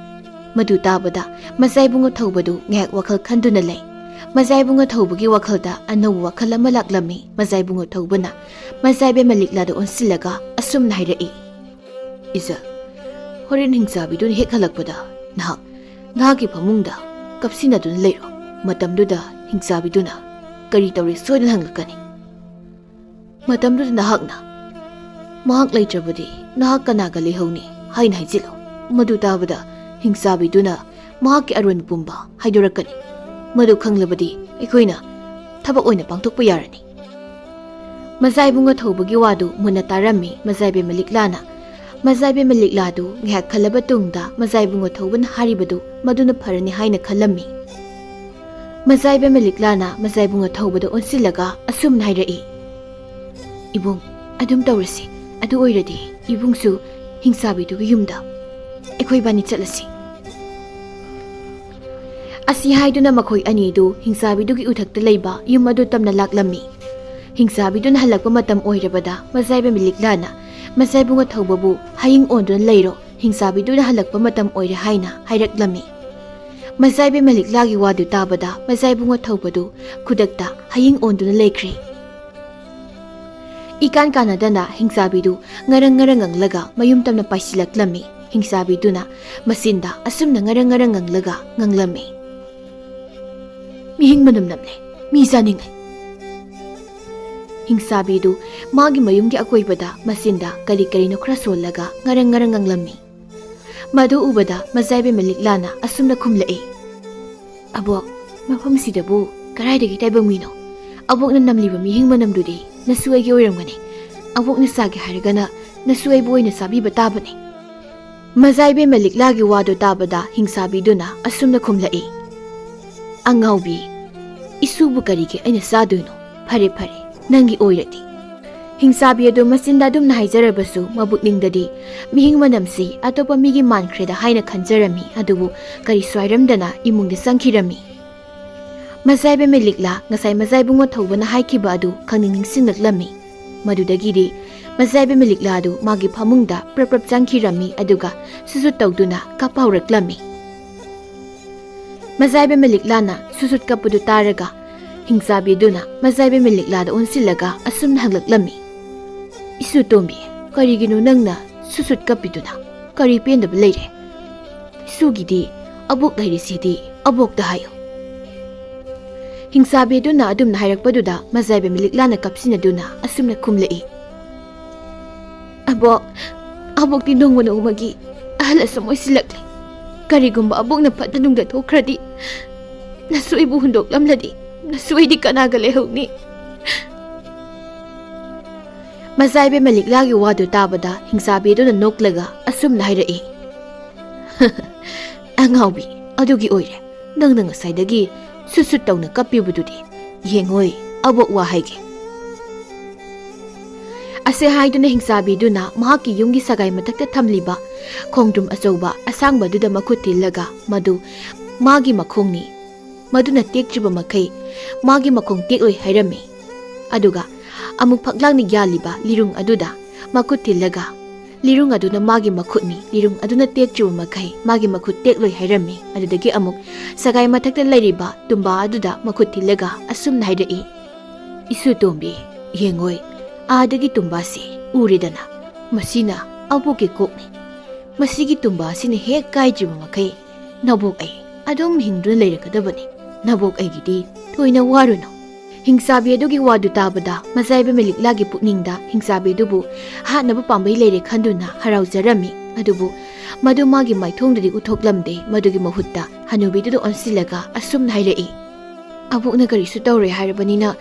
ꯃꯗꯨ ꯇꯥꯕꯗ ꯃꯖꯥꯏꯕꯨꯡ ꯑꯊꯧꯕꯗꯨ ꯉꯥꯏꯍꯥꯛ ꯋꯥꯈꯜ ꯈꯟꯗꯨꯅ ꯂꯩ꯫ ꯃꯖꯥꯏꯕꯨꯡ ꯑꯊꯧꯕꯒꯤ ꯋꯥꯈꯜꯗ ꯑꯅꯧꯕ ꯋꯥꯈꯜ ꯑꯃ ꯂꯥꯛꯂꯝꯃꯤ꯫ ꯃꯖꯥꯏꯕꯨꯡ ꯑꯊꯧꯕꯅ ꯃꯖꯥꯏꯕꯤ ꯃꯂꯤꯛꯂꯥꯗ ꯑꯣꯟꯁꯤꯜꯂꯒ ꯑꯁꯨꯝꯅ ꯍꯥꯏꯔꯛꯏ, "ꯏꯖ, ꯍꯣꯔꯦꯟ ꯍꯤꯡꯆꯥꯕꯤꯗꯨꯅ ꯍꯦꯛ ꯍꯜꯂꯛꯄꯗ ꯅꯍꯥꯛ ꯅꯍꯥꯛꯀꯤ ꯐꯃꯨꯡꯗ ꯀꯞꯁꯤꯟꯅꯗꯨꯅ ꯂꯩꯔꯣ꯫ ꯃꯇꯝꯗꯨꯗ ꯍꯤꯡꯆꯥꯕꯤꯗꯨꯅ ꯀꯔꯤ ꯇꯧꯔꯤ ꯁꯣꯏꯗꯅ ꯍꯪꯂꯛꯀꯅꯤ꯫ ꯃꯇꯝꯗꯨꯗ ꯅꯍꯥꯛꯅ ꯃꯍꯥꯛ ꯂꯩꯇ꯭ꯔꯕꯗꯤ ꯅꯍꯥꯛ ꯀꯅꯥꯒ ꯂꯩꯍꯧꯅꯤ ꯍꯥꯏꯅ ꯍꯥꯏꯖꯤꯜꯂꯨ꯫ ꯃꯗꯨ ꯇꯥꯕꯗ ꯍꯤꯡꯆꯥꯕꯤꯗꯨꯅ ꯃꯍꯥꯛꯀꯤ ꯑꯔꯣꯟ ꯄꯨꯝꯕ ꯍꯥꯏꯗꯣꯔꯛꯀꯅꯤ꯫ ꯃꯗꯨ ꯈꯪꯂꯕꯗꯤ ꯑꯩꯈꯣꯏꯅ ꯊꯕꯛ ꯑꯣꯏꯅ ꯄꯥꯡꯊꯣꯛꯄ ꯌꯥꯔꯅꯤ꯫" ꯃꯖꯥꯏꯕꯨꯡ ꯑꯊꯧꯕꯒꯤ ꯋꯥꯗꯨ ꯃꯨꯟꯅ ꯇꯥꯔꯝꯃꯤ ꯃꯖꯥꯏꯕꯤ ꯃꯂꯤꯛꯂꯥꯅ꯫ ꯃꯖꯥꯏꯕꯤ ꯃꯂꯤꯛꯂꯥꯗꯨ ꯉꯥꯏꯍꯥꯛ ꯈꯜꯂꯕ ꯇꯨꯡꯗ ꯃꯖꯥꯏꯕꯨꯡ ꯑꯊꯧꯕꯅ ꯍꯥꯏꯔꯤꯕꯗꯨ ꯃꯗꯨꯅ ꯐꯔꯅꯤ ꯍꯥꯏꯅ ꯈꯜꯂꯝꯃꯤ꯫ ꯃꯖꯥꯏꯕꯤ ꯃꯂꯤꯛꯂꯥꯅ ꯃꯖꯥꯏꯕꯨꯡ ꯑꯊꯧꯕꯗ ꯑꯣꯟꯁꯤꯜꯂꯒ ꯑꯁꯨꯝꯅ ꯍꯥꯏꯔꯛꯏ, "ꯏꯕꯨꯡ, ꯑꯗꯨꯝ ꯇꯧꯔꯁꯤ꯫ ꯑꯗꯨ ꯑꯣꯏꯔꯗꯤ ꯏꯕꯨꯡꯁꯨ ꯍꯤꯡꯆꯥꯕꯤꯗꯨꯒꯤ ꯌꯨꯝꯗ ꯑꯩꯈꯣꯏ ꯏꯕꯥꯅꯤ ꯆꯠꯂꯁꯤ꯫" ꯑꯁꯤ ꯍꯥꯏꯗꯨꯅ ꯃꯈꯣꯏ ꯑꯅꯤꯗꯨ ꯍꯤꯡꯆꯥꯕꯤꯗꯨꯒꯤ ꯎꯊꯛꯇ ꯂꯩꯕ ꯌꯨꯝ ꯑꯗꯨ ꯇꯝꯅ ꯂꯥꯛꯂꯝꯃꯤ꯫ ꯍꯤꯡꯆꯥꯕꯤꯗꯨꯅ ꯍꯜꯂꯛꯄ ꯃꯇꯝ ꯑꯣꯏꯔꯕꯗ ꯃꯖꯥꯏꯕ ꯃꯂꯤꯛꯂꯥꯅ ꯃꯖꯥꯏꯕꯨꯡ ꯑꯊꯧꯕꯕꯨ ꯍꯌꯤꯡ ꯑꯣꯟꯗꯨꯅ ꯂꯩꯔꯣ, ꯍꯤꯡꯆꯥꯕꯤꯗꯨꯅ ꯍꯜꯂꯛꯄ ꯃꯇꯝ ꯑꯣꯏꯔꯦ ꯍꯥꯏꯅ ꯍꯥꯏꯔꯛꯂꯝꯃꯤ꯫ ꯃꯖꯥꯏꯕ ꯃꯂꯤꯛꯂꯥꯒꯤ ꯋꯥꯗꯨ ꯇꯥꯕꯗ ꯃꯖꯥꯏꯕꯨꯡ ꯑꯊꯧꯕꯗꯨ ꯈꯨꯗꯛꯇ ꯍꯌꯤꯡ ꯑꯣꯟꯗꯨꯅ ꯂꯩꯈ꯭ꯔꯦ꯫ ꯏꯀꯥꯟ ꯀꯥꯟꯅꯗꯅ ꯍꯤꯡꯆꯥꯕꯤꯗꯨ ꯉꯔꯪ ꯉꯔꯪ ꯉꯪꯂꯒ ꯃꯌꯨꯝ ꯇꯝꯅ ꯄꯥꯏꯁꯤꯜꯂꯛꯂꯝꯃꯤ꯫ ꯍꯤꯡꯆꯥꯕꯤꯗꯨꯅ ꯃꯆꯤꯟꯗ ꯑꯁꯨꯝꯅ ꯉꯔꯪ ꯉꯔꯪ ꯉꯪꯂꯒ ꯉꯪꯂꯝꯃꯤ, "ꯃꯤꯍꯤꯡ ꯃꯅꯝ ꯅꯝꯂꯦ, ꯃꯤ ꯆꯥꯅꯤꯡꯉꯦ꯫" ꯍꯤꯡꯆꯥꯕꯤꯗꯨ ꯃꯥꯒꯤ ꯃꯌꯨꯝꯒꯤ ꯑꯀꯣꯏꯕꯗ ꯃꯆꯤꯟꯗ ꯀꯔꯤ ꯀꯔꯤꯅꯣ ꯈꯔ ꯁꯣꯜꯂꯒ ꯉꯔꯪ ꯉꯔꯪ ꯉꯪꯂꯝꯃꯤ꯫ ꯃꯗꯨ ꯎꯕꯗ ꯃꯖꯥꯏꯕꯤ ꯃꯂꯤꯛꯂꯥꯅ ꯑꯁꯨꯝꯅ ꯈꯨꯝꯂꯛꯏ, "ꯑꯕꯣꯛ, ꯃꯐꯝꯁꯤꯗꯕꯨ ꯀꯗꯥꯏꯗꯒꯤ ꯇꯥꯏꯕꯪ ꯃꯤꯅꯣ? ꯑꯕꯣꯛꯅ ꯅꯝꯂꯤꯕ ꯃꯤꯍꯤꯡ ꯃꯅꯝꯗꯨꯗꯤ ꯅꯁꯨ ꯑꯩꯒꯤ ꯑꯣꯏꯔꯝꯒꯅꯤ꯫ ꯑꯕꯣꯛꯅ ꯆꯥꯒꯦ ꯍꯥꯏꯔꯒꯅ ꯅꯁꯨ ꯑꯩꯕꯨ ꯑꯣꯏꯅ ꯆꯥꯕꯤꯕ ꯇꯥꯕꯅꯤ꯫" ꯃꯖꯥꯏꯕꯤ ꯃꯂꯤꯛꯂꯥꯒꯤ ꯋꯥꯗꯨ ꯇꯥꯕꯗ ꯍꯤꯡꯆꯥꯕꯤꯗꯨꯅ ꯑꯁꯨꯝꯅ ꯈꯨꯝꯂꯛꯏ, "ꯑꯉꯥꯎꯕꯤ, "ꯏꯁꯨꯕꯨ ꯀꯔꯤꯒꯤ ꯑꯩꯅ ꯆꯥꯗꯣꯏꯅꯣ? ꯐꯔꯦ, ꯐꯔꯦ, ꯅꯪꯒꯤ ꯑꯣꯏꯔꯗꯤ꯫" ꯍꯤꯡꯆꯥꯕꯤ ꯑꯗꯨ ꯃꯆꯤꯟꯗ ꯑꯗꯨꯝꯅ ꯍꯥꯏꯖꯔꯕꯁꯨ, ꯃꯕꯨꯛꯅꯤꯡꯗꯗꯤ ꯃꯤꯍꯤꯡ ꯃꯅꯝꯁꯤ ꯑꯇꯣꯞꯄ ꯃꯤꯒꯤ ꯃꯥꯟꯈ꯭ꯔꯦꯗ ꯍꯥꯏꯅ ꯈꯟꯖꯔꯝꯃꯤ꯫ ꯑꯗꯨꯕꯨ ꯀꯔꯤꯁꯨ ꯍꯥꯏꯔꯝꯗꯅ ꯏꯃꯨꯡꯗ ꯆꯪꯈꯤꯔꯝꯃꯤ꯫ ꯃꯖꯥ ꯏꯕꯦꯝꯃ ꯂꯤꯛꯂꯥ ꯉꯁꯥꯏ ꯃꯖꯥ ꯏꯕꯨꯡꯉꯣ ꯊꯧꯕꯅ ꯍꯥꯏꯈꯤꯕ ꯑꯗꯨ ꯈꯪꯅꯤꯡ ꯅꯤꯡꯁꯤꯡꯂꯛꯂꯝꯃꯤ꯫ ꯃꯗꯨꯗꯒꯤꯗꯤ ꯃꯖꯥ ꯏꯕꯦꯝꯃ ꯂꯤꯛꯂꯥ ꯑꯗꯨ ꯃꯥꯒꯤ ꯐꯃꯨꯡꯗ ꯄ꯭ꯔꯞ ꯄ꯭ꯔꯞ ꯆꯪꯈꯤꯔꯝꯃꯤ, ꯑꯗꯨꯒ ꯁꯨꯁꯨꯠ ꯇꯧꯗꯨꯅ ꯀꯞꯄ ꯍꯧꯔꯛꯂꯝꯃꯤ꯫ ꯃꯖꯥ ꯏꯕꯦꯝꯃ ꯂꯤꯛꯂꯥꯅ ꯁꯨꯁꯨꯠ ꯀꯞꯄꯗꯨ ꯇꯥꯔꯒ, ꯍꯤꯡꯆꯥꯕꯤꯗꯨꯅ ꯃꯖꯥ ꯏꯕꯦꯝꯃ ꯂꯤꯛꯂꯥꯗ ꯑꯣꯟꯁꯤꯜꯂꯒ ꯑꯁꯨꯝꯅ ꯍꯪꯂꯛꯂꯝꯃꯤ, "ꯏꯁꯨ ꯇꯣꯝꯕꯤ, ꯀꯔꯤꯒꯤꯅꯣ ꯅꯪꯅ ꯁꯨꯁꯨꯠ ꯀꯞꯄꯤꯗꯨꯅ? ꯀꯔꯤ ꯄꯦꯟꯗꯕ ꯂꯩꯔꯦ? ꯏꯁꯨꯒꯤꯗꯤ ꯑꯕꯣꯛ ꯂꯩꯔꯤꯁꯤꯗꯤ, ꯑꯕꯣꯛꯇ ꯍꯥꯏꯌꯨ꯫" ꯍꯤꯡꯆꯥꯕꯤꯗꯨꯅ ꯑꯗꯨꯝꯅ ꯍꯥꯏꯔꯛꯄꯗꯨꯗ ꯃꯖꯥ ꯏꯕꯦꯝꯃ ꯂꯤꯛꯂꯥꯅ ꯀꯞꯁꯤꯟꯅꯗꯨꯅ ꯑꯁꯨꯝꯅ ꯈꯨꯝꯂꯛꯏ, "ꯑꯕꯣꯛ, ꯑꯕꯣꯛꯇꯤ ꯅꯣꯡꯃ ꯅꯣꯡꯃꯒꯤ ꯑꯍꯜ ꯑꯁꯨꯝ ꯑꯣꯏꯁꯤꯜꯂꯛꯂꯦ꯫ ꯀꯔꯤꯒꯨꯝꯕ ꯑꯕꯣꯛꯅ ꯐꯠꯇ ꯅꯨꯡꯗ ꯊꯣꯛꯈ꯭ꯔꯗꯤ, ꯅꯁꯨ ꯑꯩꯕꯨ ꯍꯨꯟꯗꯣꯛꯂꯝꯂꯗꯤ, ꯅꯁꯨ ꯑꯩꯗꯤ ꯀꯅꯥꯒ ꯂꯩꯍꯧꯅꯤ?" ꯃꯖꯥ ꯏꯕꯦꯝꯃ ꯂꯤꯛꯂꯥꯒꯤ ꯋꯥꯗꯨ ꯇꯥꯕꯗ ꯍꯤꯡꯆꯥꯕꯤꯗꯨꯅ ꯅꯣꯛꯂꯒ ꯑꯁꯨꯝꯅ ꯍꯥꯏꯔꯛꯏ, "ꯑꯉꯥꯎꯕꯤ, ꯑꯗꯨꯒꯤ ꯑꯣꯏꯔꯦ ꯅꯪꯅ ꯉꯁꯥꯏꯗꯒꯤ ꯁꯨꯠ ꯁꯨꯠ ꯇꯧꯅ ꯀꯞꯄꯤꯕꯗꯨꯗꯤ꯫ ꯌꯦꯡꯉꯣꯏ, ꯑꯕꯣꯛ ꯋꯥ ꯍꯥꯏꯒꯦ꯫" ꯑꯁꯤ ꯍꯥꯏꯗꯨꯅ ꯍꯤꯡꯆꯥꯕꯤꯗꯨꯅ ꯃꯍꯥꯛꯀꯤ ꯌꯨꯝꯒꯤ ꯁꯒꯥꯏ ꯃꯊꯛꯇ ꯊꯝꯂꯤꯕ ꯈꯣꯡꯗ꯭ꯔꯨꯝ ꯑꯆꯧꯕ ꯑꯁꯥꯡꯕꯗꯨꯗ ꯃꯈꯨꯠ ꯊꯤꯜꯂꯒ, "ꯃꯗꯨ ꯃꯥꯒꯤ ꯃꯈꯣꯡꯅꯤ, ꯃꯗꯨꯅ ꯇꯦꯛꯇ꯭ꯔꯤꯕ ꯃꯈꯩ ꯃꯥꯒꯤ ꯃꯈꯣꯡ ꯇꯦꯛꯂꯣꯏ" ꯍꯥꯏꯔꯝꯃꯤ꯫ ꯑꯗꯨꯒ ꯑꯃꯨꯛ ꯐꯛꯂꯥꯡꯅ ꯌꯥꯜꯂꯤꯕ ꯂꯤꯔꯨꯡ ꯑꯗꯨꯗ ꯃꯈꯨꯠ ꯊꯤꯜꯂꯒ, "ꯂꯤꯔꯨꯡ ꯑꯗꯨꯅ ꯃꯥꯒꯤ ꯃꯈꯨꯠꯅꯤ, ꯂꯤꯔꯨꯡ ꯑꯗꯨꯅ ꯇꯦꯛꯇ꯭ꯔꯤꯕ ꯃꯈꯩ ꯃꯥꯒꯤ ꯃꯈꯨꯠ ꯇꯦꯛꯂꯣꯏ" ꯍꯥꯏꯔꯝꯃꯤ꯫ ꯑꯗꯨꯗꯒꯤ ꯑꯃꯨꯛ ꯁꯒꯥꯏ ꯃꯊꯛꯇ ꯂꯩꯔꯤꯕ ꯇꯨꯝꯕꯥ ꯑꯗꯨꯗ ꯃꯈꯨꯠ ꯊꯤꯜꯂꯒ ꯑꯁꯨꯝꯅ ꯍꯥꯏꯔꯛꯏ, "ꯏꯁꯨ ꯇꯣꯝꯕꯤ, ꯌꯦꯡꯉꯣꯏ, ꯑꯥꯗꯒꯤ ꯇꯨꯝꯕꯥꯁꯤ ꯎꯔꯦꯗꯅ? ꯃꯁꯤꯅ ꯑꯕꯣꯛꯀꯤ ꯀꯣꯛꯅꯤ꯫ ꯃꯁꯤꯒꯤ ꯇꯨꯝꯕꯥ ꯑꯁꯤꯅ ꯍꯦꯛ ꯀꯥꯏꯗ꯭ꯔꯤꯕ ꯃꯈꯩ ꯅꯕꯣꯛ ꯑꯩ ꯑꯗꯨꯝ ꯍꯤꯡꯗꯨꯅ ꯂꯩꯔꯒꯗꯕꯅꯤ꯫ ꯅꯕꯣꯛ ꯑꯩꯒꯤꯗꯤ ꯊꯣꯏꯅ ꯋꯥꯔꯨꯅꯨ꯫" ꯍꯤꯡꯆꯥꯕꯤ ꯑꯗꯨꯒꯤ ꯋꯥꯗꯨ ꯇꯥꯕꯗ ꯃꯖꯥ ꯏꯕꯦꯝꯃ ꯂꯤꯛꯂꯥꯒꯤ ꯄꯨꯛꯅꯤꯡꯗ ꯍꯤꯡꯆꯥꯕꯤ ꯑꯗꯨꯕꯨ ꯍꯥꯠꯅꯕ ꯄꯥꯝꯕꯩ ꯂꯩꯔꯦ ꯈꯟꯗꯨꯅ ꯍꯔꯥꯎꯖꯔꯝꯃꯤ꯫ ꯑꯗꯨꯕꯨ ꯃꯗꯨ ꯃꯥꯒꯤ ꯃꯥꯏꯊꯣꯡꯗꯗꯤ ꯎꯠꯊꯣꯛꯂꯝꯗꯦ꯫ ꯃꯗꯨꯒꯤ ꯃꯍꯨꯠꯇ ꯍꯅꯨꯕꯤꯗꯨꯗ ꯑꯣꯟꯁꯤꯜꯂꯒ ꯑꯁꯨꯝꯅ ꯍꯥꯏꯔꯛꯏ, "ꯑꯕꯣꯛꯅ ꯀꯔꯤꯁꯨ ꯇꯧꯔꯣꯏ ꯍꯥꯏꯔꯕꯅꯤꯅ,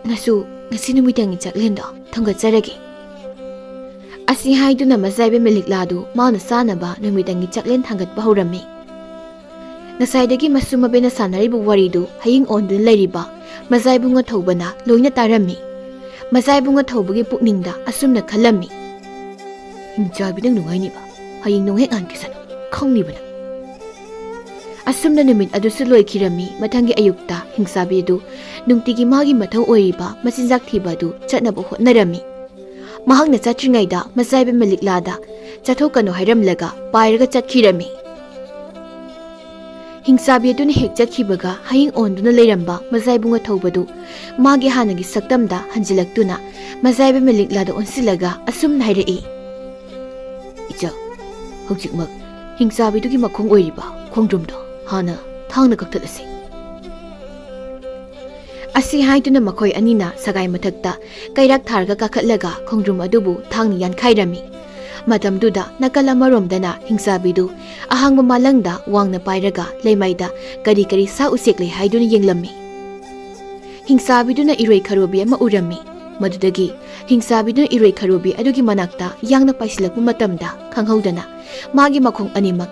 ꯅꯁꯨ ꯉꯁꯤ ꯅꯨꯃꯤꯗꯥꯡꯒꯤ ꯆꯥꯛꯂꯦꯟꯗꯣ ꯊꯥꯡꯒꯠꯆꯔꯒꯦ꯫" ꯑꯁꯤ ꯍꯥꯏꯗꯨꯅ ꯃꯖꯥ ꯏꯕꯦꯝꯃ ꯂꯤꯛꯂꯥꯗꯨ ꯃꯥꯅ ꯆꯥꯅꯕ ꯅꯨꯃꯤꯗꯥꯡꯒꯤ ꯆꯥꯛꯂꯦꯟ ꯊꯥꯡꯒꯠꯄ ꯍꯧꯔꯝꯃꯤ꯫ ꯉꯁꯥꯏꯗꯒꯤ ꯃꯁꯨ ꯃꯕꯦꯅ ꯁꯥꯟꯅꯔꯤꯕ ꯋꯥꯔꯤꯗꯨ ꯍꯌꯤꯡ ꯑꯣꯟꯗꯨꯅ ꯂꯩꯔꯤꯕ ꯃꯖꯥꯏꯕꯨꯡ ꯑꯊꯧꯕꯅ ꯂꯣꯏꯅ ꯇꯥꯔꯝꯃꯤ꯫ ꯃꯖꯥꯏꯕꯨꯡ ꯑꯊꯧꯕꯒꯤ ꯄꯨꯛꯅꯤꯡꯗ ꯑꯁꯨꯝꯅ ꯈꯜꯂꯝꯃꯤ꯫ "ꯍꯤꯡꯆꯥꯕꯤ, ꯅꯪ ꯅꯨꯡꯉꯥꯏꯅꯤꯕ꯫ ꯍꯌꯤꯡ ꯅꯣꯡꯍꯦꯛ ꯍꯥꯟꯈꯤꯁꯅꯨ꯫ ꯈꯪꯅꯤꯕ ꯅꯪ꯫" ꯑꯁꯨꯝꯅ ꯅꯨꯃꯤꯠ ꯑꯗꯨꯁꯨ ꯂꯣꯏꯈꯤꯔꯝꯃꯤ꯫ ꯃꯊꯪꯒꯤ ꯑꯌꯨꯛꯇ ꯍꯤꯡꯆꯥꯕꯤ ꯑꯗꯨ ꯅꯨꯡꯇꯤꯒꯤ ꯃꯥꯒꯤ ꯃꯊꯧ ꯑꯣꯏꯔꯤꯕ ꯃꯆꯤꯟꯖꯥꯛ ꯊꯤꯕ ꯑꯗꯨ ꯆꯠꯅꯕ ꯍꯣꯠꯅꯔꯝꯃꯤ꯫ ꯃꯍꯥꯛꯅ ꯆꯠꯇ꯭ꯔꯤꯉꯩꯗ ꯃꯖꯥꯏꯕ ꯃꯂꯤꯛꯂꯥꯗ ꯆꯠꯊꯣꯛꯀꯅꯨ ꯍꯥꯏꯔꯝꯂꯒ ꯄꯥꯏꯔꯒ ꯆꯠꯈꯤꯔꯝꯃꯤ꯫ ꯍꯤꯡꯆꯥꯕꯤ ꯑꯗꯨꯅ ꯍꯦꯛ ꯆꯠꯈꯤꯕꯒ ꯍꯌꯤꯡ ꯑꯣꯟꯗꯨꯅ ꯂꯩꯔꯝꯕ ꯃꯖꯥꯏꯕꯨꯡ ꯑꯊꯧꯕꯗꯨ ꯃꯥꯒꯤ ꯍꯥꯟꯅꯒꯤ ꯁꯛꯇꯝꯗ ꯍꯟꯖꯤꯜꯂꯛꯇꯨꯅ ꯃꯖꯥꯏꯕ ꯃꯂꯤꯛꯂꯥꯗ ꯑꯣꯟꯁꯤꯜꯂꯒ ꯑꯁꯨꯝꯅ ꯍꯥꯏꯔꯛꯏ, "ꯏꯆꯥ, ꯍꯧꯖꯤꯛꯃꯛ ꯍꯤꯡꯆꯥꯕꯤꯗꯨꯒꯤ ꯃꯈꯣꯡ ꯑꯣꯏꯔꯤꯕ ꯈꯣꯡꯗ꯭ꯔꯨꯝꯗꯣ ꯍꯥꯟꯅ ꯊꯥꯡꯅ ꯀꯛꯊꯠꯂꯁꯤ꯫" ꯑꯁꯤ ꯍꯥꯏꯗꯨꯅ ꯃꯈꯣꯏ ꯑꯅꯤꯅ ꯁꯒꯥꯏ ꯃꯊꯛꯇ ꯀꯩꯔꯥꯛ ꯊꯥꯔꯒ ꯀꯥꯈꯠꯂꯒ ꯈꯣꯡꯗ꯭ꯔꯨꯝ ꯑꯗꯨꯕꯨ ꯊꯥꯡꯅ ꯌꯥꯟꯈꯥꯏꯔꯝꯃꯤ꯫ ꯃꯇꯝꯗꯨꯗ ꯅꯥꯀꯜ ꯑꯃꯔꯣꯝꯗꯅ ꯍꯤꯡꯆꯥꯕꯤꯗꯨ ꯑꯍꯥꯡꯕ ꯃꯥꯂꯪꯗ ꯋꯥꯡꯅ ꯄꯥꯏꯔꯒ ꯂꯩꯃꯥꯏꯗ ꯀꯔꯤ ꯀꯔꯤ ꯁꯥ ꯎꯆꯦꯛ ꯂꯩ ꯍꯥꯏꯗꯨꯅ ꯌꯦꯡꯂꯝꯃꯤ꯫ ꯍꯤꯡꯆꯥꯕꯤꯗꯨꯅ ꯏꯔꯣꯏ ꯈꯔꯣꯕꯤ ꯑꯃ ꯎꯔꯝꯃꯤ꯫ ꯃꯗꯨꯗꯒꯤ ꯍꯤꯡꯆꯥꯕꯤꯗꯨꯅ ꯏꯔꯣꯏ ꯈꯔꯣꯕꯤ ꯑꯗꯨꯒꯤ ꯃꯅꯥꯛꯇ ꯌꯥꯡꯅ ꯄꯥꯏꯁꯤꯜꯂꯛꯄ ꯃꯇꯝꯗ ꯈꯪꯍꯧꯗꯅ ꯃꯥꯒꯤ ꯃꯈꯣꯡ ꯑꯅꯤꯃꯛ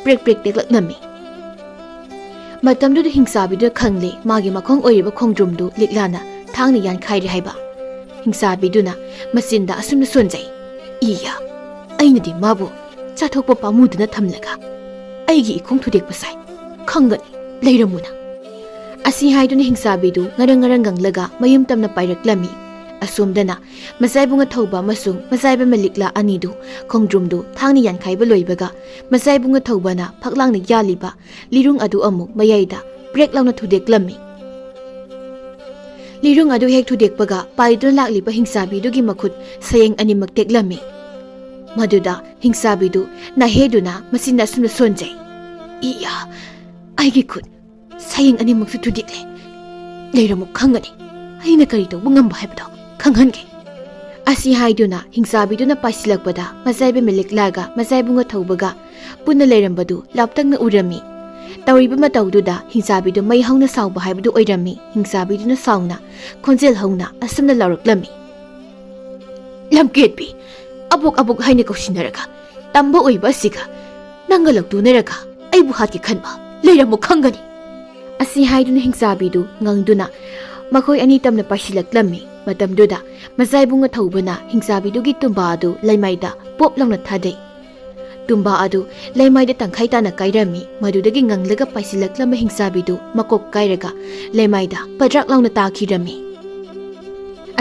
ꯄ꯭ꯔꯦꯛ ꯄ꯭ꯔꯦꯛ ꯇꯦꯛꯂꯛꯂꯝꯃꯤ꯫ ꯃꯇꯝꯗꯨꯗ ꯍꯤꯡꯆꯥꯕꯤꯗꯨꯅ ꯈꯪꯂꯦ, ꯃꯥꯒꯤ ꯃꯈꯣꯡ ꯑꯣꯏꯔꯤꯕ ꯈꯣꯡꯗ꯭ꯔꯨꯝꯗꯨ ꯂꯤꯛꯂꯥꯅ ꯊꯥꯡꯅ ꯌꯥꯟꯈꯥꯏꯔꯦ ꯍꯥꯏꯕ꯫ ꯍꯤꯡꯆꯥꯕꯤꯗꯨꯅ ꯃꯆꯤꯟꯗ ꯑꯁꯨꯝꯅ ꯁꯣꯟꯖꯩ, "ꯏꯌꯥ, ꯑꯩꯅꯗꯤ ꯃꯥꯕꯨ ꯆꯥꯊꯣꯛꯄ ꯄꯥꯝꯃꯨꯗꯅ ꯊꯝꯂꯒ ꯑꯩꯒꯤ ꯏꯈꯣꯡ ꯊꯨꯗꯦꯛꯄ ꯁꯥꯏ꯫ ꯈꯪꯒꯅꯤ, ꯂꯩꯔꯝꯃꯨ ꯅꯪ꯫" ꯑꯁꯤ ꯍꯥꯏꯗꯨꯅ ꯍꯤꯡꯆꯥꯕꯤꯗꯨ ꯉꯔꯪ ꯉꯔꯪ ꯉꯪꯂꯒ ꯃꯌꯨꯝ ꯇꯝꯅ ꯄꯥꯏꯔꯛꯂꯝꯃꯤ꯫ ꯑꯁꯣꯝꯗꯅ ꯃꯖꯥꯏꯕꯨꯡ ꯑꯊꯧꯕ ꯑꯃꯁꯨꯡ ꯃꯖꯥꯏꯕ ꯃꯂꯤꯛꯂꯥ ꯑꯅꯤꯗꯨ ꯈꯣꯡꯗ꯭ꯔꯨꯝꯗꯨ ꯊꯥꯡꯅ ꯌꯥꯟꯈꯥꯏꯕ ꯂꯣꯏꯕꯒ ꯃꯖꯥꯏꯕꯨꯡ ꯑꯊꯧꯕꯅ ꯐꯛꯂꯥꯡꯅ ꯌꯥꯜꯂꯤꯕ ꯂꯤꯔꯨꯡ ꯑꯗꯨ ꯑꯃꯨꯛ ꯃꯌꯥꯏꯗ ꯄ꯭ꯔꯦꯛ ꯂꯥꯎꯅ ꯊꯨꯗꯦꯛꯂꯝꯃꯤ꯫ ꯂꯤꯔꯨꯡ ꯑꯗꯨ ꯍꯦꯛ ꯊꯨꯗꯦꯛꯄꯒ ꯄꯥꯏꯗꯨꯅ ꯂꯥꯛꯂꯤꯕ ꯍꯤꯡꯆꯥꯕꯤꯗꯨꯒꯤ ꯃꯈꯨꯠ ꯁꯌꯦꯡ ꯑꯅꯤꯃꯛ ꯇꯦꯛꯂꯝꯃꯤ꯫ ꯃꯗꯨꯗ ꯍꯤꯡꯆꯥꯕꯤꯗꯨ ꯅꯥꯍꯦꯗꯨꯅ ꯃꯆꯤꯟꯗ ꯑꯁꯨꯝꯅ ꯁꯣꯟꯖꯩ, "ꯏꯌꯥ, ꯑꯩꯒꯤ ꯈꯨꯠ ꯁꯌꯦꯡ ꯑꯅꯤꯃꯛꯁꯨ ꯊꯨꯗꯦꯛꯂꯦ꯫ ꯂꯩꯔꯝꯃꯨ, ꯈꯪꯒꯅꯤ꯫ ꯑꯩꯅ ꯀꯔꯤ ꯇꯧꯕ ꯉꯝꯕ ꯍꯥꯏꯕꯗꯣ ꯈꯪꯍꯟꯒꯦ꯫" ꯑꯁꯤ ꯍꯥꯏꯗꯨꯅ ꯍꯤꯡꯆꯥꯕꯤꯗꯨꯅ ꯄꯥꯏꯁꯤꯜꯂꯛꯄꯗ ꯃꯖꯥꯏꯕ ꯃꯂꯤꯛꯂꯥꯒ ꯃꯖꯥꯏꯕꯨꯡ ꯑꯊꯧꯕꯒ ꯄꯨꯟꯅ ꯂꯩꯔꯝꯕꯗꯨ ꯂꯥꯞꯇꯛꯅ ꯎꯔꯝꯃꯤ꯫ ꯇꯧꯔꯤꯕ ꯃꯇꯧꯗꯨꯗ ꯍꯤꯡꯆꯥꯕꯤꯗꯨ ꯃꯩ ꯍꯧꯅ ꯁꯥꯎꯕ ꯍꯥꯏꯕꯗꯨ ꯑꯣꯏꯔꯝꯃꯤ꯫ ꯍꯤꯡꯆꯥꯕꯤꯗꯨꯅ ꯁꯥꯎꯅ ꯈꯣꯟꯖꯦꯜ ꯍꯧꯅ ꯑꯁꯨꯝꯅ ꯂꯥꯎꯔꯛꯂꯝꯃꯤ, "ꯂꯝꯀꯦꯠꯄꯤ, ꯑꯕꯣꯛ ꯑꯕꯣꯛ ꯍꯥꯏꯅ ꯀꯧꯁꯤꯟꯅꯔꯒ ꯇꯝꯕ ꯑꯣꯏꯕ ꯑꯁꯤꯒ ꯅꯪꯒ ꯂꯧꯇꯨꯅꯔꯒ ꯑꯩꯕꯨ ꯍꯥꯠꯀꯦ ꯈꯟꯕ? ꯂꯩꯔꯝꯃꯨ ꯈꯪꯒꯅꯤ꯫ ꯑꯁꯤ ꯍꯥꯏꯗꯨꯅ ꯍꯤꯡꯆꯥꯕꯤꯗꯨ ꯉꯪꯗꯨꯅ ꯃꯈꯣꯏ ꯑꯅꯤ ꯇꯝꯅ ꯄꯥꯏꯁꯤꯜꯂꯛꯂꯝꯃꯤ꯫ ꯃꯇꯝꯗꯨꯗ ꯃꯖꯥꯏꯕꯨꯡ ꯑꯊꯧꯕꯅ ꯍꯤꯡꯆꯥꯕꯤꯗꯨꯒꯤ ꯇꯨꯝꯕꯥ ꯑꯗꯨ ꯂꯩꯃꯥꯏꯗ ꯄꯣꯞ ꯂꯥꯎꯅ ꯊꯥꯗꯩ꯫ ꯇꯨꯝꯕꯥ ꯑꯗꯨ ꯂꯩꯃꯥꯏꯗ ꯇꯪꯈꯥꯏ ꯇꯥꯅ ꯀꯥꯏꯔꯝꯃꯤ꯫ ꯃꯗꯨꯗꯒꯤ ꯉꯪꯂꯒ ꯄꯥꯏꯁꯤꯜꯂꯛꯂꯝꯕ ꯍꯤꯡꯆꯥꯕꯤꯗꯨ ꯃꯀꯣꯛ ꯀꯥꯏꯔꯒ ꯂꯩꯃꯥꯏꯗ ꯄꯗ꯭ꯔꯥꯛ ꯂꯥꯎꯅ ꯇꯥꯈꯤꯔꯝꯃꯤ꯫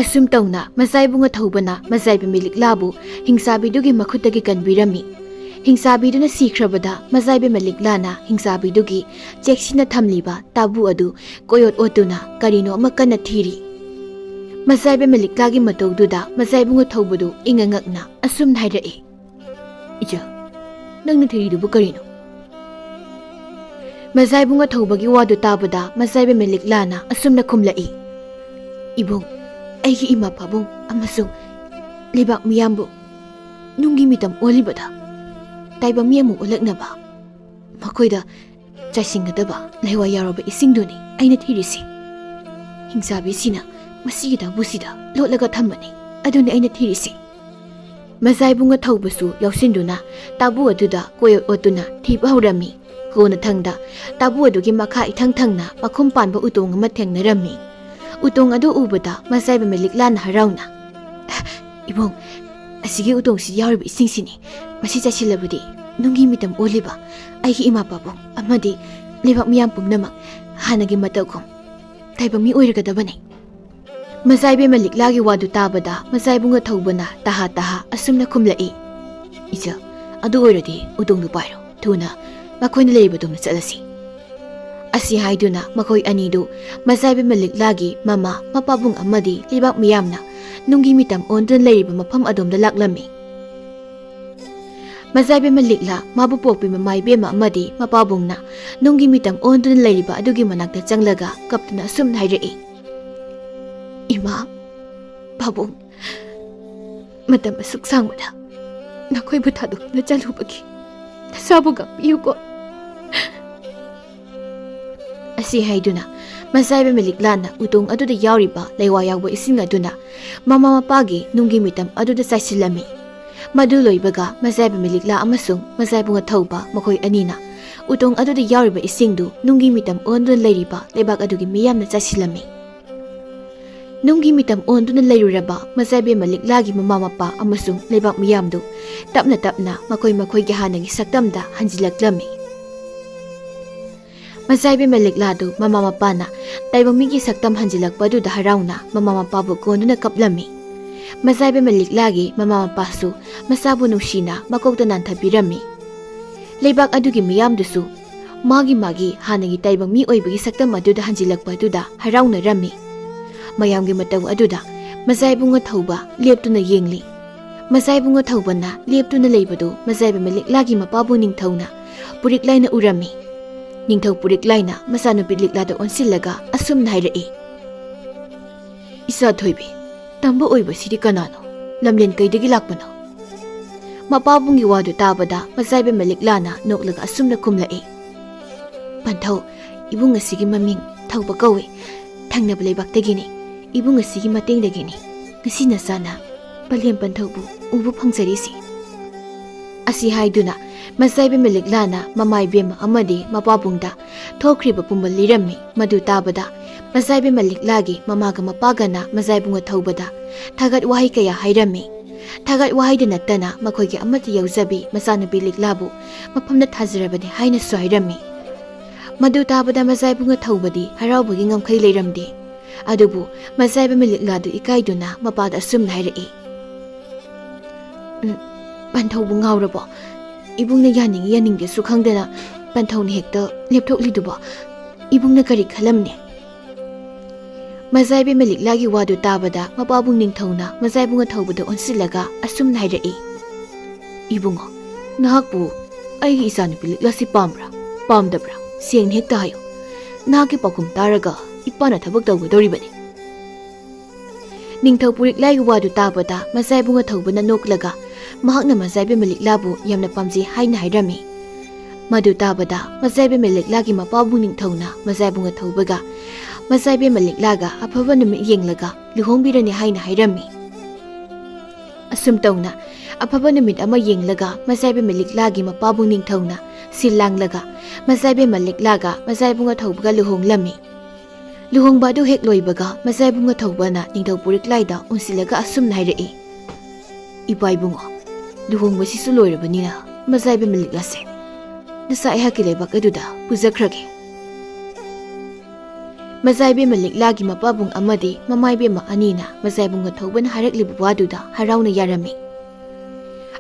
ꯑꯁꯨꯝ ꯇꯧꯅ ꯃꯖꯥꯏꯕꯨꯡ ꯑꯊꯧꯕꯅ ꯃꯖꯥꯏꯕ ꯃꯦꯂꯤꯛꯂꯥꯕꯨ ꯍꯤꯡꯆꯥꯕꯤꯗꯨꯒꯤ ꯃꯈꯨꯠꯇꯒꯤ ꯀꯟꯕꯤꯔꯝꯃꯤ꯫ ꯍꯤꯡꯆꯥꯕꯤꯗꯨꯅ ꯁꯤꯈ꯭ꯔꯕꯗ ꯃꯖꯥꯏꯕ ꯃꯦꯂꯤꯛꯂꯥꯅ ꯍꯤꯡꯆꯥꯕꯤꯗꯨꯒꯤ ꯆꯦꯛꯁꯤꯟꯅ ꯊꯝꯂꯤꯕ ꯇꯥꯕꯨ ꯑꯗꯨ ꯀꯣꯏꯑꯣꯠ ꯑꯣꯠꯇꯨꯅ ꯀꯔꯤꯅꯣ ꯑꯃ ꯀꯟꯅ ꯊꯤꯔꯤ꯫ ꯃꯖꯥꯏꯕ ꯃꯦꯂꯤꯛꯂꯥꯒꯤ ꯃꯇꯧꯗꯨꯗ ꯃꯖꯥꯏꯕꯨꯡ ꯑꯊꯧꯕꯗꯨ ꯏꯉꯛ ꯉꯛꯅ ꯑꯁꯨꯝꯅ ꯍꯥꯏꯔꯛꯏ, "ꯏꯆꯥ, ꯅꯪꯅ ꯊꯤꯔꯤꯗꯨꯕꯨ ꯀꯔꯤꯅꯣ?" ꯃꯖꯥꯏꯕꯨꯡ ꯑꯊꯧꯕꯒꯤ ꯋꯥꯗꯨ ꯇꯥꯕꯗ ꯃꯖꯥꯏꯕ ꯃꯦꯂꯤꯛꯂꯥꯅ ꯑꯁꯨꯝꯅ ꯈꯨꯝꯂꯛꯏ, "ꯏꯕꯨꯡ, ꯑꯩꯒꯤ ꯏꯃꯥ ꯄꯥꯕꯨꯡ ꯑꯃꯁꯨꯡ ꯂꯩꯕꯥꯛ ꯃꯤꯌꯥꯝꯕꯨ ꯅꯨꯡꯒꯤ ꯃꯤꯇꯝ ꯑꯣꯜꯂꯤꯕꯗ ꯇꯥꯏꯕꯪ ꯃꯤ ꯑꯃ ꯑꯣꯜꯂꯛꯅꯕ ꯃꯈꯣꯏꯗ ꯆꯥꯏꯁꯤꯟꯒꯗꯕ ꯂꯩꯋꯥ ꯌꯥꯎꯔꯕ ꯏꯁꯤꯡꯗꯨꯅꯤ ꯑꯩꯅ ꯊꯤꯔꯤꯁꯤ꯫ ꯍꯤꯡꯆꯥꯕꯤꯁꯤꯅ ꯃꯁꯤꯒꯤ ꯇꯥꯕꯨꯁꯤꯗ ꯂꯣꯠꯂꯒ ꯊꯝꯕꯅꯤ, ꯑꯗꯨꯅꯤ ꯑꯩꯅ ꯊꯤꯔꯤꯁꯤ꯫" ꯃꯖꯥꯏꯕꯨꯡ ꯑꯊꯧꯕꯁꯨ ꯌꯥꯎꯁꯤꯟꯗꯨꯅ ꯇꯥꯕꯨ ꯑꯗꯨꯗ ꯀꯣꯏ ꯑꯣꯠꯇꯨꯅ ꯊꯤꯕ ꯍꯧꯔꯝꯃꯤ꯫ ꯀꯣꯟꯅꯊꯪꯗ ꯇꯥꯕꯨ ꯑꯗꯨꯒꯤ ꯃꯈꯥ ꯏꯊꯪ ꯊꯪꯅ ꯃꯈꯨꯝ ꯄꯥꯟꯕ ꯎꯇꯣꯡ ꯑꯃ ꯊꯦꯡꯅꯔꯝꯃꯤ꯫ ꯎꯇꯣꯡ ꯑꯗꯨ ꯎꯕꯗ ꯃꯖꯥꯏꯕ ꯃꯦꯂꯤꯛꯂꯥꯅ ꯍꯔꯥꯎꯅ, "ꯏꯕꯨꯡ, ꯑꯁꯤꯒꯤ ꯎꯇꯣꯡꯁꯤꯗ ꯌꯥꯎꯔꯤꯕ ꯏꯁꯤꯡꯁꯤꯅꯤ꯫ ꯃꯁꯤ ꯆꯥꯏꯁꯤꯜꯂꯕꯗꯤ ꯅꯨꯡꯒꯤ ꯃꯤꯇꯝ ꯑꯣꯜꯂꯤꯕ ꯑꯩꯒꯤ ꯏꯃꯥ ꯄꯥꯕꯨꯡ ꯑꯃꯗꯤ ꯂꯩꯕꯥꯛ ꯃꯤꯌꯥꯝ ꯄꯨꯝꯅꯃꯛ ꯍꯥꯟꯅꯒꯤ ꯃꯇꯧꯒꯨꯝ ꯇꯥꯏꯕꯪ ꯃꯤ ꯑꯣꯏꯔꯒꯗꯕꯅꯤ꯫" ꯃꯖꯥꯏꯕꯦꯝꯃ ꯂꯤꯛꯂꯥꯒꯤ ꯋꯥꯗꯨ ꯇꯥꯕꯗ ꯃꯖꯥꯏꯕꯨꯡ ꯑꯊꯧꯕꯅ ꯇꯍꯥ ꯇꯍꯥ ꯑꯁꯨꯝꯅ ꯈꯨꯝꯂꯛꯏ, "ꯏꯆꯥ, ꯑꯗꯨ ꯑꯣꯏꯔꯗꯤ ꯎꯇꯣꯡꯗꯨ ꯄꯥꯏꯔꯣ, ꯊꯨꯅ ꯃꯈꯣꯏꯅ ꯂꯩꯔꯤꯕ ꯑꯗꯣꯝꯗ ꯆꯠꯂꯁꯤ꯫" ꯑꯁꯤ ꯍꯥꯏꯗꯨꯅ ꯃꯈꯣꯏ ꯑꯅꯤꯗꯨ ꯃꯖꯥꯏꯕꯦꯝꯃ ꯂꯤꯛꯂꯥꯒꯤ ꯃꯃꯥ ꯃꯄꯥꯕꯨꯡ ꯑꯃꯗꯤ ꯂꯩꯕꯥꯛ ꯃꯤꯌꯥꯝꯅ ꯅꯨꯡꯒꯤ ꯃꯤꯇꯝ ꯑꯣꯟꯗꯨꯅ ꯂꯩꯔꯤꯕ ꯃꯐꯝ ꯑꯗꯣꯝꯗ ꯂꯥꯛꯂꯝꯃꯤ꯫ ꯃꯖꯥꯏꯕꯦꯝꯃ ꯂꯤꯛꯂꯥ ꯃꯥꯕꯨ ꯄꯣꯛꯄꯤ ꯃꯃꯥ ꯏꯕꯦꯝꯃ ꯑꯃꯗꯤ ꯃꯄꯥꯕꯨꯡꯅ ꯅꯨꯡꯒꯤ ꯃꯤꯇꯝ ꯑꯣꯟꯗꯨꯅ ꯂꯩꯔꯤꯕ ꯑꯗꯨꯒꯤ ꯃꯅꯥꯛꯇ ꯆꯪꯂꯒ ꯀꯞꯇꯨꯅ ꯑꯁꯨꯝꯅ ꯍꯥꯏꯔꯛꯏ, "ꯏꯃꯥ, ꯄꯥꯕꯨꯡ, ꯃꯇꯝ ꯑꯁꯨꯛ ꯁꯥꯡꯕꯗ ꯅꯈꯣꯏꯕꯨ ꯊꯥꯗꯣꯛꯇꯨꯅ ꯆꯠꯂꯨꯕꯒꯤ ꯅꯁꯥꯕꯨ ꯉꯥꯛꯄꯤꯌꯨꯀꯣ꯫" ꯑꯁꯤ ꯍꯥꯏꯗꯨꯅ ꯃꯖꯥꯏꯕꯦꯝꯃ ꯂꯤꯛꯂꯥꯅ ꯎꯇꯣꯡ ꯑꯗꯨꯗ ꯌꯥꯎꯔꯤꯕ ꯂꯩꯋꯥ ꯌꯥꯎꯕ ꯏꯁꯤꯡ ꯑꯗꯨꯅ ꯃꯃꯥ ꯃꯄꯥꯒꯤ ꯅꯨꯡꯒꯤ ꯃꯤꯇꯝ ꯑꯗꯨꯗ ꯆꯥꯏꯁꯤꯜꯂꯝꯃꯤ꯫ ꯃꯗꯨ ꯂꯣꯏꯕꯒ ꯃꯖꯥꯏꯕꯦꯝꯃ ꯂꯤꯛꯂꯥ ꯑꯃꯁꯨꯡ ꯃꯖꯥꯏꯕꯨꯡ ꯑꯊꯧꯕ ꯃꯈꯣꯏ ꯑꯅꯤꯅ ꯎꯇꯣꯡ ꯑꯗꯨꯗ ꯌꯥꯎꯔꯤꯕ ꯏꯁꯤꯡꯗꯨ ꯅꯨꯡꯒꯤ ꯃꯤꯇꯝ ꯑꯣꯟꯗꯨꯅ ꯂꯩꯔꯤꯕ ꯂꯩꯕꯥꯛ ꯑꯗꯨꯒꯤ ꯃꯤꯌꯥꯝꯅ ꯆꯥꯁꯤꯜꯂꯝꯃꯤ꯫ ꯅꯨꯡꯒꯤ ꯃꯤꯇꯝ ꯑꯣꯟꯗꯨꯅ ꯂꯩꯔꯨꯔꯕ ꯃꯖꯥꯏꯕꯦꯝꯃ ꯂꯤꯛꯂꯥꯒꯤ ꯃꯃꯥ ꯃꯄꯥ ꯑꯃꯁꯨꯡ ꯂꯩꯕꯥꯛ ꯃꯤꯌꯥꯝꯗꯨ ꯇꯞꯅ ꯇꯞꯅ ꯃꯈꯣꯏ ꯃꯈꯣꯏꯒꯤ ꯍꯥꯟꯅꯒꯤ ꯁꯛꯇꯝꯗ ꯍꯟꯖꯤꯜꯂꯛꯂꯝꯃꯤ꯫ ꯃꯖꯥꯏꯕꯦꯝꯃ ꯂꯤꯛꯂꯥꯗꯨ ꯃꯃꯥ ꯃꯄꯥꯅ ꯇꯥꯏꯕꯪ ꯃꯤꯒꯤ ꯁꯛꯇꯝ ꯍꯟꯖꯤꯜꯂꯛꯄ ꯑꯗꯨꯗ ꯍꯔꯥꯎꯅ ꯃꯃꯥ ꯃꯄꯥꯕꯨ ꯀꯣꯟꯗꯨꯅ ꯀꯞꯂꯝꯃꯤ꯫ ꯃꯖꯥꯏꯕꯦꯝꯃ ꯂꯤꯛꯂꯥꯒꯤ ꯃꯃꯥ ꯃꯄꯥꯁꯨ ꯃꯆꯥꯕꯨ ꯅꯨꯡꯁꯤꯅ ꯃꯀꯣꯛꯇ ꯅꯥꯟꯊꯕꯤꯔꯝꯃꯤ꯫ ꯂꯩꯕꯥꯛ ꯑꯗꯨꯒꯤ ꯃꯤꯌꯥꯝꯗꯨꯁꯨ ꯃꯥꯒꯤ ꯃꯥꯒꯤ ꯍꯥꯟꯅꯒꯤ ꯇꯥꯏꯕꯪ ꯃꯤ ꯑꯣꯏꯕꯒꯤ ꯁꯛꯇꯝ ꯑꯗꯨꯗ ꯍꯟꯖꯤꯜꯂꯛꯄ ꯑꯗꯨꯗ ꯍꯔꯥꯎꯅꯔꯝꯃꯤ꯫ ꯃꯌꯥꯝꯒꯤ ꯃꯇꯧ ꯑꯗꯨꯗ ꯃꯖꯥꯏꯕꯨꯡꯉ ꯊꯧꯕ ꯂꯦꯞꯇꯨꯅ ꯌꯦꯡꯂꯤ꯫ ꯃꯖꯥꯏꯕꯨꯡꯉ ꯊꯧꯕꯅ ꯂꯦꯞꯇꯨꯅ ꯂꯩꯕꯗꯨ ꯃꯖꯥꯏꯕꯦꯝꯃ ꯂꯤꯛꯂꯥꯒꯤ ꯃꯄꯥꯕꯨ ꯅꯤꯡꯊꯧꯅ ꯄꯨꯔꯤꯛ ꯂꯥꯏꯅ ꯎꯔꯝꯃꯤ꯫ ꯅꯤꯡꯊꯧ ꯄꯨꯔꯤꯛ ꯂꯥꯏꯅ ꯃꯆꯥꯅꯨꯄꯤ ꯂꯤꯛꯂꯥꯗ ꯑꯣꯟꯁꯤꯜꯂꯒ ꯑꯁꯨꯝꯅ ꯍꯥꯏꯔꯛꯏ, "ꯏꯆꯥ ꯊꯣꯏꯕꯤ, ꯇꯝꯕ ꯑꯣꯏꯕꯁꯤꯗꯤ ꯀꯅꯥꯅꯣ? ꯂꯝꯂꯦꯟ ꯀꯩꯗꯒꯤ ꯂꯥꯛꯄꯅꯣ?" ꯃꯄꯥꯕꯨꯡꯒꯤ ꯋꯥꯗꯨ ꯇꯥꯕꯗ ꯃꯖꯥꯏꯕꯦꯝꯃ ꯂꯤꯛꯂꯥꯅ ꯅꯣꯛꯂꯒ ꯑꯁꯨꯝꯅ ꯈꯨꯝꯂꯛꯏ, "ꯄꯟꯊꯧ, ꯏꯕꯨꯡ ꯑꯁꯤꯒꯤ ꯃꯃꯤꯡ ꯊꯧꯕ ꯀꯧꯏ꯫ ꯊꯪꯅꯕ ꯂꯩꯕꯥꯛꯇꯒꯤꯅꯤ꯫ ꯏꯕꯨꯡ ꯑꯁꯤꯒꯤ ꯃꯇꯦꯡꯗꯒꯤꯅꯤ ꯉꯁꯤ ꯅꯆꯥꯅ ꯄꯂꯦꯝ ꯄꯟꯊꯧꯕꯨ ꯎꯕ ꯐꯪꯖꯔꯤꯁꯤ꯫" ꯑꯁꯤ ꯍꯥꯏꯗꯨꯅ ꯃꯖꯥꯏꯕꯦꯝꯃ ꯂꯤꯛꯂꯥꯅ ꯃꯃꯥꯏꯕꯦꯝꯃ ꯑꯃꯗꯤ ꯃꯄꯥꯕꯨꯡꯗ ꯊꯣꯛꯈ꯭ꯔꯤꯕ ꯄꯨꯝꯕ ꯂꯤꯔꯝꯃꯤ꯫ ꯃꯗꯨ ꯇꯥꯕꯗ ꯃꯖꯥꯏꯕꯦꯝꯃ ꯂꯤꯛꯂꯥꯒꯤ ꯃꯃꯥꯒ ꯃꯄꯥꯒꯅ ꯃꯖꯥꯏꯕꯨꯡꯉ ꯊꯧꯕꯗ ꯊꯥꯒꯠ ꯋꯥꯍꯩ ꯀꯌꯥ ꯍꯥꯏꯔꯝꯃꯤ꯫ ꯊꯥꯒꯠ ꯋꯥꯍꯩꯗ ꯅꯠꯇꯅ ꯃꯈꯣꯏꯒꯤ ꯑꯃꯠꯇ ꯌꯥꯎꯖꯕꯤ ꯃꯆꯥꯅꯨꯄꯤ ꯂꯤꯛꯂꯥꯕꯨ ꯃꯐꯝꯗ ꯊꯥꯖꯔꯕꯅꯤ ꯍꯥꯏꯅꯁꯨ ꯍꯥꯏꯔꯝꯃꯤ꯫ ꯃꯗꯨ ꯇꯥꯕꯗ ꯃꯖꯥꯏꯕꯨꯡꯉ ꯊꯧꯕꯗꯤ ꯍꯔꯥꯎꯕꯒꯤ ꯉꯝꯈꯩ ꯂꯩꯔꯝꯗꯦ꯫ ꯑꯗꯨꯕꯨ ꯃꯖꯥꯏꯕꯦꯝꯃ ꯂꯤꯛꯂꯥꯗꯨ ꯏꯀꯥꯏꯗꯨꯅ ꯃꯄꯥꯗ ꯑꯁꯨꯝꯅ ꯍꯥꯏꯔꯛꯏ, "ꯎꯝ, ꯄꯟꯊꯧꯕꯨ ꯉꯥꯎꯔꯕꯣ? ꯏꯕꯨꯡꯅ ꯌꯥꯅꯤꯡꯏ ꯌꯥꯅꯤꯡꯗꯦꯁꯨ ꯈꯪꯗꯅ ꯄꯟꯊꯧꯅ ꯍꯦꯛꯇ ꯂꯦꯞꯊꯣꯛꯂꯤꯗꯨꯕꯣ? ꯏꯕꯨꯡꯅ ꯀꯔꯤ ꯈꯜꯂꯝꯅꯤ?" ꯃꯖꯥꯏꯕꯦꯝꯃ ꯂꯤꯛꯂꯥꯒꯤ ꯋꯥꯗꯨ ꯇꯥꯕꯗ ꯃꯄꯥꯕꯨꯡ ꯅꯤꯡꯊꯧꯅ ꯃꯖꯥꯏꯕꯨꯡꯉ ꯊꯧꯕꯗ ꯑꯣꯟꯁꯤꯜꯂꯒ ꯑꯁꯨꯝꯅ ꯍꯥꯏꯔꯛꯏ, "ꯏꯕꯨꯡꯉꯣ, ꯅꯍꯥꯛꯄꯨ ꯑꯩꯒꯤ ꯏꯆꯥꯅꯨꯄꯤ ꯂꯤꯛꯂꯥꯁꯤ ꯄꯥꯝꯕ꯭ꯔꯥ, ꯄꯥꯝꯗꯕ꯭ꯔꯥ? ꯁꯦꯡꯅ ꯍꯦꯛꯇ ꯍꯥꯏꯌꯨ꯫ ꯅꯍꯥꯛꯀꯤ ꯄꯥꯎꯈꯨꯝ ꯇꯥꯔꯒ ꯏꯄꯥꯅ ꯊꯕꯛ ꯇꯧꯒꯗꯧꯔꯤꯕꯅꯤ꯫" ꯅꯤꯡꯊꯧ ꯄꯨꯔꯤꯛꯂꯥꯏꯒꯤ ꯋꯥꯗꯨ ꯇꯥꯕꯗ ꯃꯖꯥꯏꯕꯨꯡꯉ ꯊꯧꯕꯅ ꯅꯣꯛꯂꯒ ꯃꯍꯥꯛꯅ ꯃꯖꯥꯏꯕꯦꯝꯃ ꯂꯤꯛꯂꯥꯕꯨ ꯌꯥꯝꯅ ꯄꯥꯝꯖꯩ ꯍꯥꯏꯅ ꯍꯥꯏꯔꯝꯃꯤ꯫ ꯃꯗꯨ ꯇꯥꯕꯗ ꯃꯖꯥꯏꯕꯦꯝꯃ ꯂꯤꯛꯂꯥꯒꯤ ꯃꯄꯥꯕꯨꯡ ꯅꯤꯡꯊꯧꯅ ꯃꯖꯥꯏꯕꯨꯡꯉ ꯊꯧꯕꯒ ꯃꯖꯥꯏꯕꯦꯝꯃ ꯂꯤꯛꯂꯥꯒ ꯑꯐꯕ ꯅꯨꯃꯤꯠ ꯌꯦꯡꯂꯒ ꯂꯨꯍꯣꯡꯕꯤꯔꯅꯤ ꯍꯥꯏꯅ ꯍꯥꯏꯔꯝꯃꯤ꯫ ꯑꯁꯨꯝ ꯇꯧꯅ ꯑꯐꯕ ꯅꯨꯃꯤꯠ ꯑꯃ ꯌꯦꯡꯂꯒ ꯃꯖꯥꯏꯕꯦꯝꯃ ꯂꯤꯛꯂꯥꯒꯤ ꯃꯄꯥꯕꯨꯡ ꯅꯤꯡꯊꯧꯅ ꯁꯤꯜ ꯂꯥꯡꯂꯒ ꯃꯖꯥꯏꯕꯦꯝꯃ ꯂꯤꯛꯂꯥꯒ ꯃꯖꯥꯏꯕꯨꯡ ꯑꯊꯧꯕꯒ ꯂꯨꯍꯣꯡꯂꯝꯃꯤ꯫ ꯂꯨꯍꯣꯡꯕ ꯑꯗꯨ ꯍꯦꯛ ꯂꯣꯏꯕꯒ ꯃꯖꯥꯏꯕꯨꯡ ꯑꯊꯧꯕꯅ ꯅꯤꯡꯊꯧ ꯄꯨꯔꯤꯛꯂꯥꯏꯗ ꯑꯣꯟꯁꯤꯜꯂꯒ ꯑꯁꯨꯝꯅ ꯍꯥꯏꯔꯛꯏ, "ꯏꯄꯥ ꯏꯕꯨꯡꯉꯣ, ꯂꯨꯍꯣꯡꯕꯁꯤꯁꯨ ꯂꯣꯏꯔꯕꯅꯤꯅ ꯃꯖꯥꯏꯕꯦꯝꯃ ꯂꯤꯛꯂꯥꯁꯦ ꯅꯁꯥ ꯑꯩꯍꯥꯛꯀꯤ ꯂꯩꯕꯥꯛ ꯑꯗꯨꯗ ꯄꯨꯖꯈ꯭ꯔꯒꯦ꯫" ꯃꯖꯥꯏꯕꯦꯝꯃ ꯂꯤꯛꯂꯥꯒꯤ ꯃꯄꯥꯕꯨꯡ ꯑꯃꯗꯤ ꯃꯃꯥꯏꯕꯦꯝꯃ ꯑꯅꯤꯅ ꯃꯖꯥꯏꯕꯨꯡ ꯑꯊꯧꯕꯅ ꯍꯥꯏꯔꯛꯂꯤꯕ ꯋꯥꯗꯨꯗ ꯍꯔꯥꯎꯅ ꯌꯥꯔꯝꯃꯤ꯫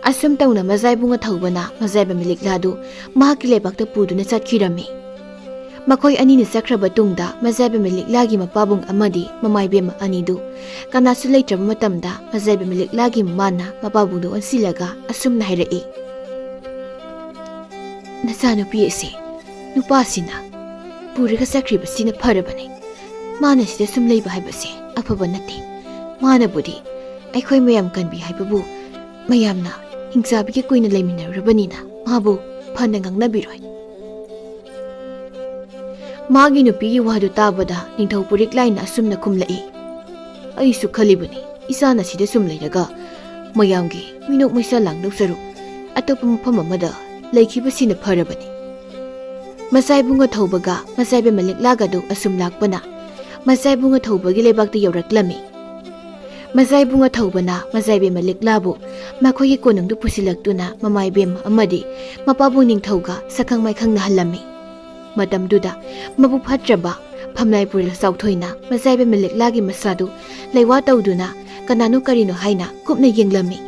ꯑꯁꯨꯝ ꯇꯧꯅ ꯃꯖꯥꯏꯕꯨꯡ ꯑꯊꯧꯕꯅ ꯃꯖꯥꯏꯕꯦꯝꯃ ꯂꯤꯛꯂꯥꯗꯨ ꯃꯍꯥꯛꯀꯤ ꯂꯩꯕꯥꯛꯇ ꯄꯨꯗꯨꯅ ꯆꯠꯈꯤꯔꯝꯃꯤ꯫ ꯃꯈꯣꯏ ꯑꯅꯤꯅ ꯆꯠꯈ꯭ꯔꯕ ꯇꯨꯡꯗ ꯃꯖꯥꯏꯕꯦꯝꯃ ꯂꯤꯛꯂꯥꯒꯤ ꯃꯄꯥꯕꯨꯡ ꯑꯃꯗꯤ ꯃꯃꯥꯏꯕꯦꯝꯃ ꯑꯅꯤꯗꯨ ꯀꯅꯥꯁꯨ ꯂꯩꯇ꯭ꯔꯕ ꯃꯇꯝꯗ ꯃꯖꯥꯏꯕꯦꯝꯃ ꯂꯤꯛꯂꯥꯒꯤ ꯃꯃꯥꯅ ꯃꯄꯥꯕꯨꯡꯗꯨ ꯑꯣꯟꯁꯤꯜꯂꯒ ꯑꯁꯨꯝꯅ ꯍꯥꯏꯔꯛꯏ, "ꯅꯆꯥꯅꯨꯄꯤ ꯑꯁꯤ ꯅꯨꯄꯥꯁꯤꯅ ꯄꯨꯔꯒ ꯆꯠꯈ꯭ꯔꯤꯕꯁꯤꯅ ꯐꯔꯕꯅꯤ꯫ ꯃꯥꯅ ꯁꯤꯗ ꯁꯨꯝ ꯂꯩꯕ ꯍꯥꯏꯕꯁꯦ ꯑꯐꯕ ꯅꯠꯇꯦ꯫ ꯃꯥꯅꯕꯨꯗꯤ ꯑꯩꯈꯣꯏ ꯃꯌꯥꯝ ꯀꯟꯕꯤ ꯍꯥꯏꯕꯕꯨ ꯃꯌꯥꯝꯅ ꯍꯤꯡꯆꯥꯕꯤꯒ ꯀꯨꯏꯅ ꯂꯩꯃꯤꯟꯅꯔꯨꯔꯕꯅꯤꯅ ꯃꯥꯕꯨ ꯐꯅ ꯉꯥꯡꯅꯕꯤꯔꯣꯏ꯫" ꯃꯥꯒꯤ ꯅꯨꯄꯤꯒꯤ ꯋꯥꯗꯨ ꯇꯥꯕꯗ ꯅꯤꯡꯊꯧ ꯄꯨꯔꯤꯛꯂꯥꯏꯅ ꯑꯁꯨꯝꯅ ꯈꯨꯝꯂꯛꯏ, "ꯑꯩꯁꯨ ꯈꯜꯂꯤꯕꯅꯤ, ꯏꯆꯥꯅ ꯁꯤꯗ ꯁꯨꯝ ꯂꯩꯔꯒ ꯃꯌꯥꯝꯒꯤ ꯃꯤꯅꯣꯛ ꯃꯩꯁꯥ ꯂꯥꯡꯗꯧ ꯁꯔꯨꯛ ꯑꯇꯣꯞꯄ ꯃꯐꯝ ꯑꯃꯗ ꯂꯩꯈꯤꯕꯁꯤꯅ ꯐꯔꯕꯅꯤ꯫" ꯃꯖꯥꯏꯕꯨꯡ ꯑꯊꯧꯕꯒ ꯃꯖꯥꯏꯕꯦꯝꯃ ꯂꯤꯛꯂꯥꯒꯗꯨ ꯑꯁꯨꯝ ꯂꯥꯛꯄꯅ ꯃꯖꯥꯏꯕꯨꯡ ꯑꯊꯧꯕꯒꯤ ꯂꯩꯕꯥꯛꯇ ꯌꯧꯔꯛꯂꯝꯃꯤ꯫ ꯃꯖꯥꯏꯕꯨꯡ ꯑꯊꯧꯕꯅ ꯃꯖꯥꯏꯕꯦꯝꯃ ꯂꯤꯛꯂꯥꯕꯨ ꯃꯈꯣꯏꯒꯤ ꯀꯣꯅꯨꯡꯗꯨ ꯄꯨꯁꯤꯜꯂꯛꯇꯨꯅ ꯃꯃꯥꯏꯕꯦꯝꯃ ꯑꯃꯗꯤ ꯃꯄꯥꯕꯨꯡ ꯅꯤꯡꯊꯧꯒ ꯁꯛꯈꯪ ꯃꯥꯏꯈꯪꯅꯍꯜꯂꯝꯃꯤ꯫ ꯃꯇꯝꯗꯨꯗ ꯃꯕꯨꯛ ꯐꯠꯇ꯭ꯔꯕ ꯐꯝꯅꯥꯏ ꯄꯨꯔꯦꯜ ꯆꯥꯎꯊꯣꯏꯅ ꯃꯖꯥꯏꯕꯦꯝꯃ ꯂꯤꯛꯂꯥꯒꯤ ꯃꯁꯥꯗꯨ ꯂꯩꯋꯥ ꯇꯧꯗꯨꯅ ꯀꯅꯥꯅꯣ ꯀꯔꯤꯅꯣ ꯍꯥꯏꯅ ꯀꯨꯞꯅ ꯌꯦꯡꯂꯝꯃꯤ꯫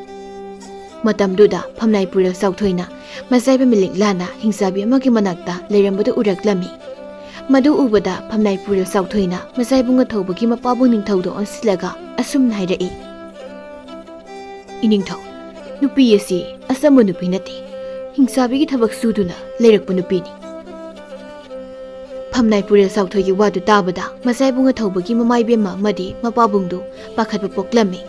ꯃꯇꯝꯗꯨꯗ ꯐꯝꯅꯥꯏ ꯄꯨꯔꯦꯜ ꯆꯥꯎꯊꯣꯏꯅ ꯃꯖꯥꯏꯕꯦꯝꯃ ꯂꯤꯛꯂꯥꯅ ꯍꯤꯡꯆꯥꯕꯤ ꯑꯃꯒꯤ ꯃꯅꯥꯛꯇ ꯂꯩꯔꯝꯕꯗꯨ ꯎꯔꯛꯂꯝꯃꯤ꯫ ꯃꯗꯨ ꯎꯕꯗ ꯐꯝꯅꯥꯏ ꯄꯨꯔꯦꯜ ꯆꯥꯎꯊꯣꯏꯅ ꯃꯖꯥꯏꯕꯨꯡ ꯑꯊꯧꯕꯒꯤ ꯃꯄꯥꯕꯨꯡ ꯅꯤꯡꯊꯧꯗ ꯑꯣꯟꯁꯤꯜꯂꯒ ꯑꯁꯨꯝꯅ ꯍꯥꯏꯔꯛꯏ, "ꯏꯅꯤꯡꯊꯧ, ꯅꯨꯄꯤ ꯑꯁꯤ ꯑꯆꯝꯕ ꯅꯨꯄꯤ ꯅꯠꯇꯦ, ꯍꯤꯡꯆꯥꯕꯤꯒꯤ ꯊꯕꯛ ꯁꯨꯗꯨꯅ ꯂꯩꯔꯛꯄ ꯅꯨꯄꯤꯅꯤ꯫" ꯐꯝꯅꯥꯏ ꯄꯨꯔꯦꯜ ꯆꯥꯎꯊꯣꯏꯒꯤ ꯋꯥꯗꯨ ꯇꯥꯕꯗ ꯃꯖꯥꯏꯕꯨꯡ ꯑꯊꯧꯕꯒꯤ ꯃꯃꯥꯏꯕꯦꯝꯃ ꯑꯃꯗꯤ ꯃꯄꯥꯕꯨꯡꯗꯨ ꯄꯥꯈꯠꯄ ꯄꯣꯛꯂꯝꯃꯤ꯫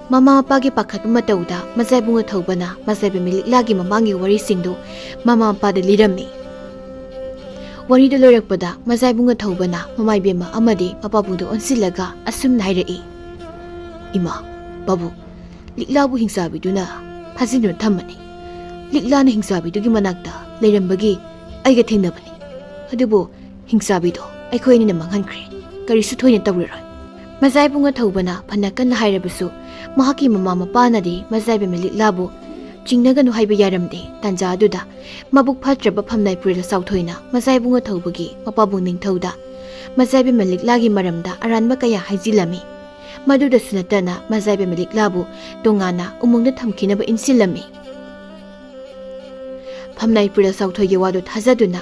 ꯃꯃꯥ ꯃꯄꯥꯒꯤ ꯄꯥꯈꯠꯄ ꯃꯇꯧꯗ ꯃꯖꯥꯏꯕꯨꯡ ꯑꯊꯧꯕꯅ ꯃꯖꯥꯏꯕꯦꯝꯃ ꯂꯤꯛꯂꯥꯒꯤ ꯃꯃꯥꯡꯒꯤ ꯋꯥꯔꯤꯁꯤꯡꯗꯨ ꯃꯃꯥ ꯃꯄꯥꯗ ꯂꯤꯔꯝꯃꯤ꯫ ꯋꯥꯔꯤꯗꯨ ꯂꯣꯏꯔꯛꯄꯗ ꯃꯖꯥꯏꯕꯨꯡ ꯑꯊꯧꯕꯅ ꯃꯃꯥꯏꯕꯦꯝꯃ ꯑꯃꯗꯤ ꯃꯄꯥꯕꯨꯡꯗꯨ ꯑꯣꯟꯁꯤꯜꯂꯒ ꯑꯁꯨꯝꯅ ꯍꯥꯏꯔꯛꯏ, "ꯏꯃꯥ, ꯄꯥꯕꯨꯡ, ꯂꯤꯛꯂꯥꯕꯨ ꯍꯤꯡꯆꯥꯕꯤꯗꯨꯅ ꯐꯥꯖꯤꯟꯗꯨꯅ ꯊꯝꯕꯅꯤ꯫ ꯂꯤꯛꯂꯥꯅ ꯍꯤꯡꯆꯥꯕꯤꯗꯨꯒꯤ ꯃꯅꯥꯛꯇ ꯂꯩꯔꯝꯕꯒꯤ ꯑꯩꯒ ꯊꯦꯡꯅꯕꯅꯤ꯫ ꯑꯗꯨꯕꯨ ꯍꯤꯡꯆꯥꯕꯤꯗꯣ ꯑꯩꯈꯣꯏ ꯑꯅꯤꯅ ꯃꯥꯡꯍꯟꯈ꯭ꯔꯦ꯫ ꯀꯔꯤꯁꯨ ꯊꯣꯏꯅ ꯇꯧꯔꯔꯣꯏ꯫ ꯃꯖꯥꯏꯕꯨꯡ ꯑꯊꯧꯕꯅ ꯐꯅ ꯀꯟꯅ ꯍꯥꯏꯔꯕꯁꯨ ꯃꯍꯥꯛꯀꯤ ꯃꯃꯥ ꯃꯄꯥꯅꯗꯤ ꯃꯖꯥꯏꯕꯦꯝꯃ ꯂꯤꯛꯂꯥꯕꯨ ꯆꯤꯡꯅꯒꯅꯨ ꯍꯥꯏꯕ ꯌꯥꯔꯝꯗꯦ꯫ ꯇꯥꯟꯖꯥ ꯑꯗꯨꯗ ꯃꯕꯨꯛ ꯐꯠꯇ꯭ꯔꯕ ꯐꯝꯅꯥꯏ ꯄꯨꯔꯦꯜ ꯆꯥꯎꯊꯣꯏꯅ ꯃꯖꯥꯏꯕꯨꯡ ꯑꯊꯧꯕꯒꯤ ꯃꯄꯥꯕꯨꯡ ꯅꯤꯡꯊꯧꯗ ꯃꯖꯥꯏꯕꯦꯝꯃ ꯂꯤꯛꯂꯥꯒꯤ ꯃꯔꯝꯗ ꯑꯔꯥꯟꯕ ꯀꯌꯥ ꯍꯥꯏꯖꯤꯜꯂꯝꯃꯤ꯫ ꯃꯗꯨꯗꯁꯨ ꯅꯠꯇꯅ ꯃꯖꯥꯏꯕꯦꯝꯃ ꯂꯤꯛꯂꯥꯕꯨ ꯇꯣꯉꯥꯟꯅ ꯎꯃꯪꯗ ꯊꯝꯈꯤꯅꯕ ꯏꯟꯁꯤꯜꯂꯝꯃꯤ꯫ ꯐꯝꯅꯥꯏ ꯄꯨꯔꯦꯜ ꯆꯥꯎꯊꯣꯏꯒꯤ ꯋꯥꯗꯨ ꯊꯥꯖꯗꯨꯅ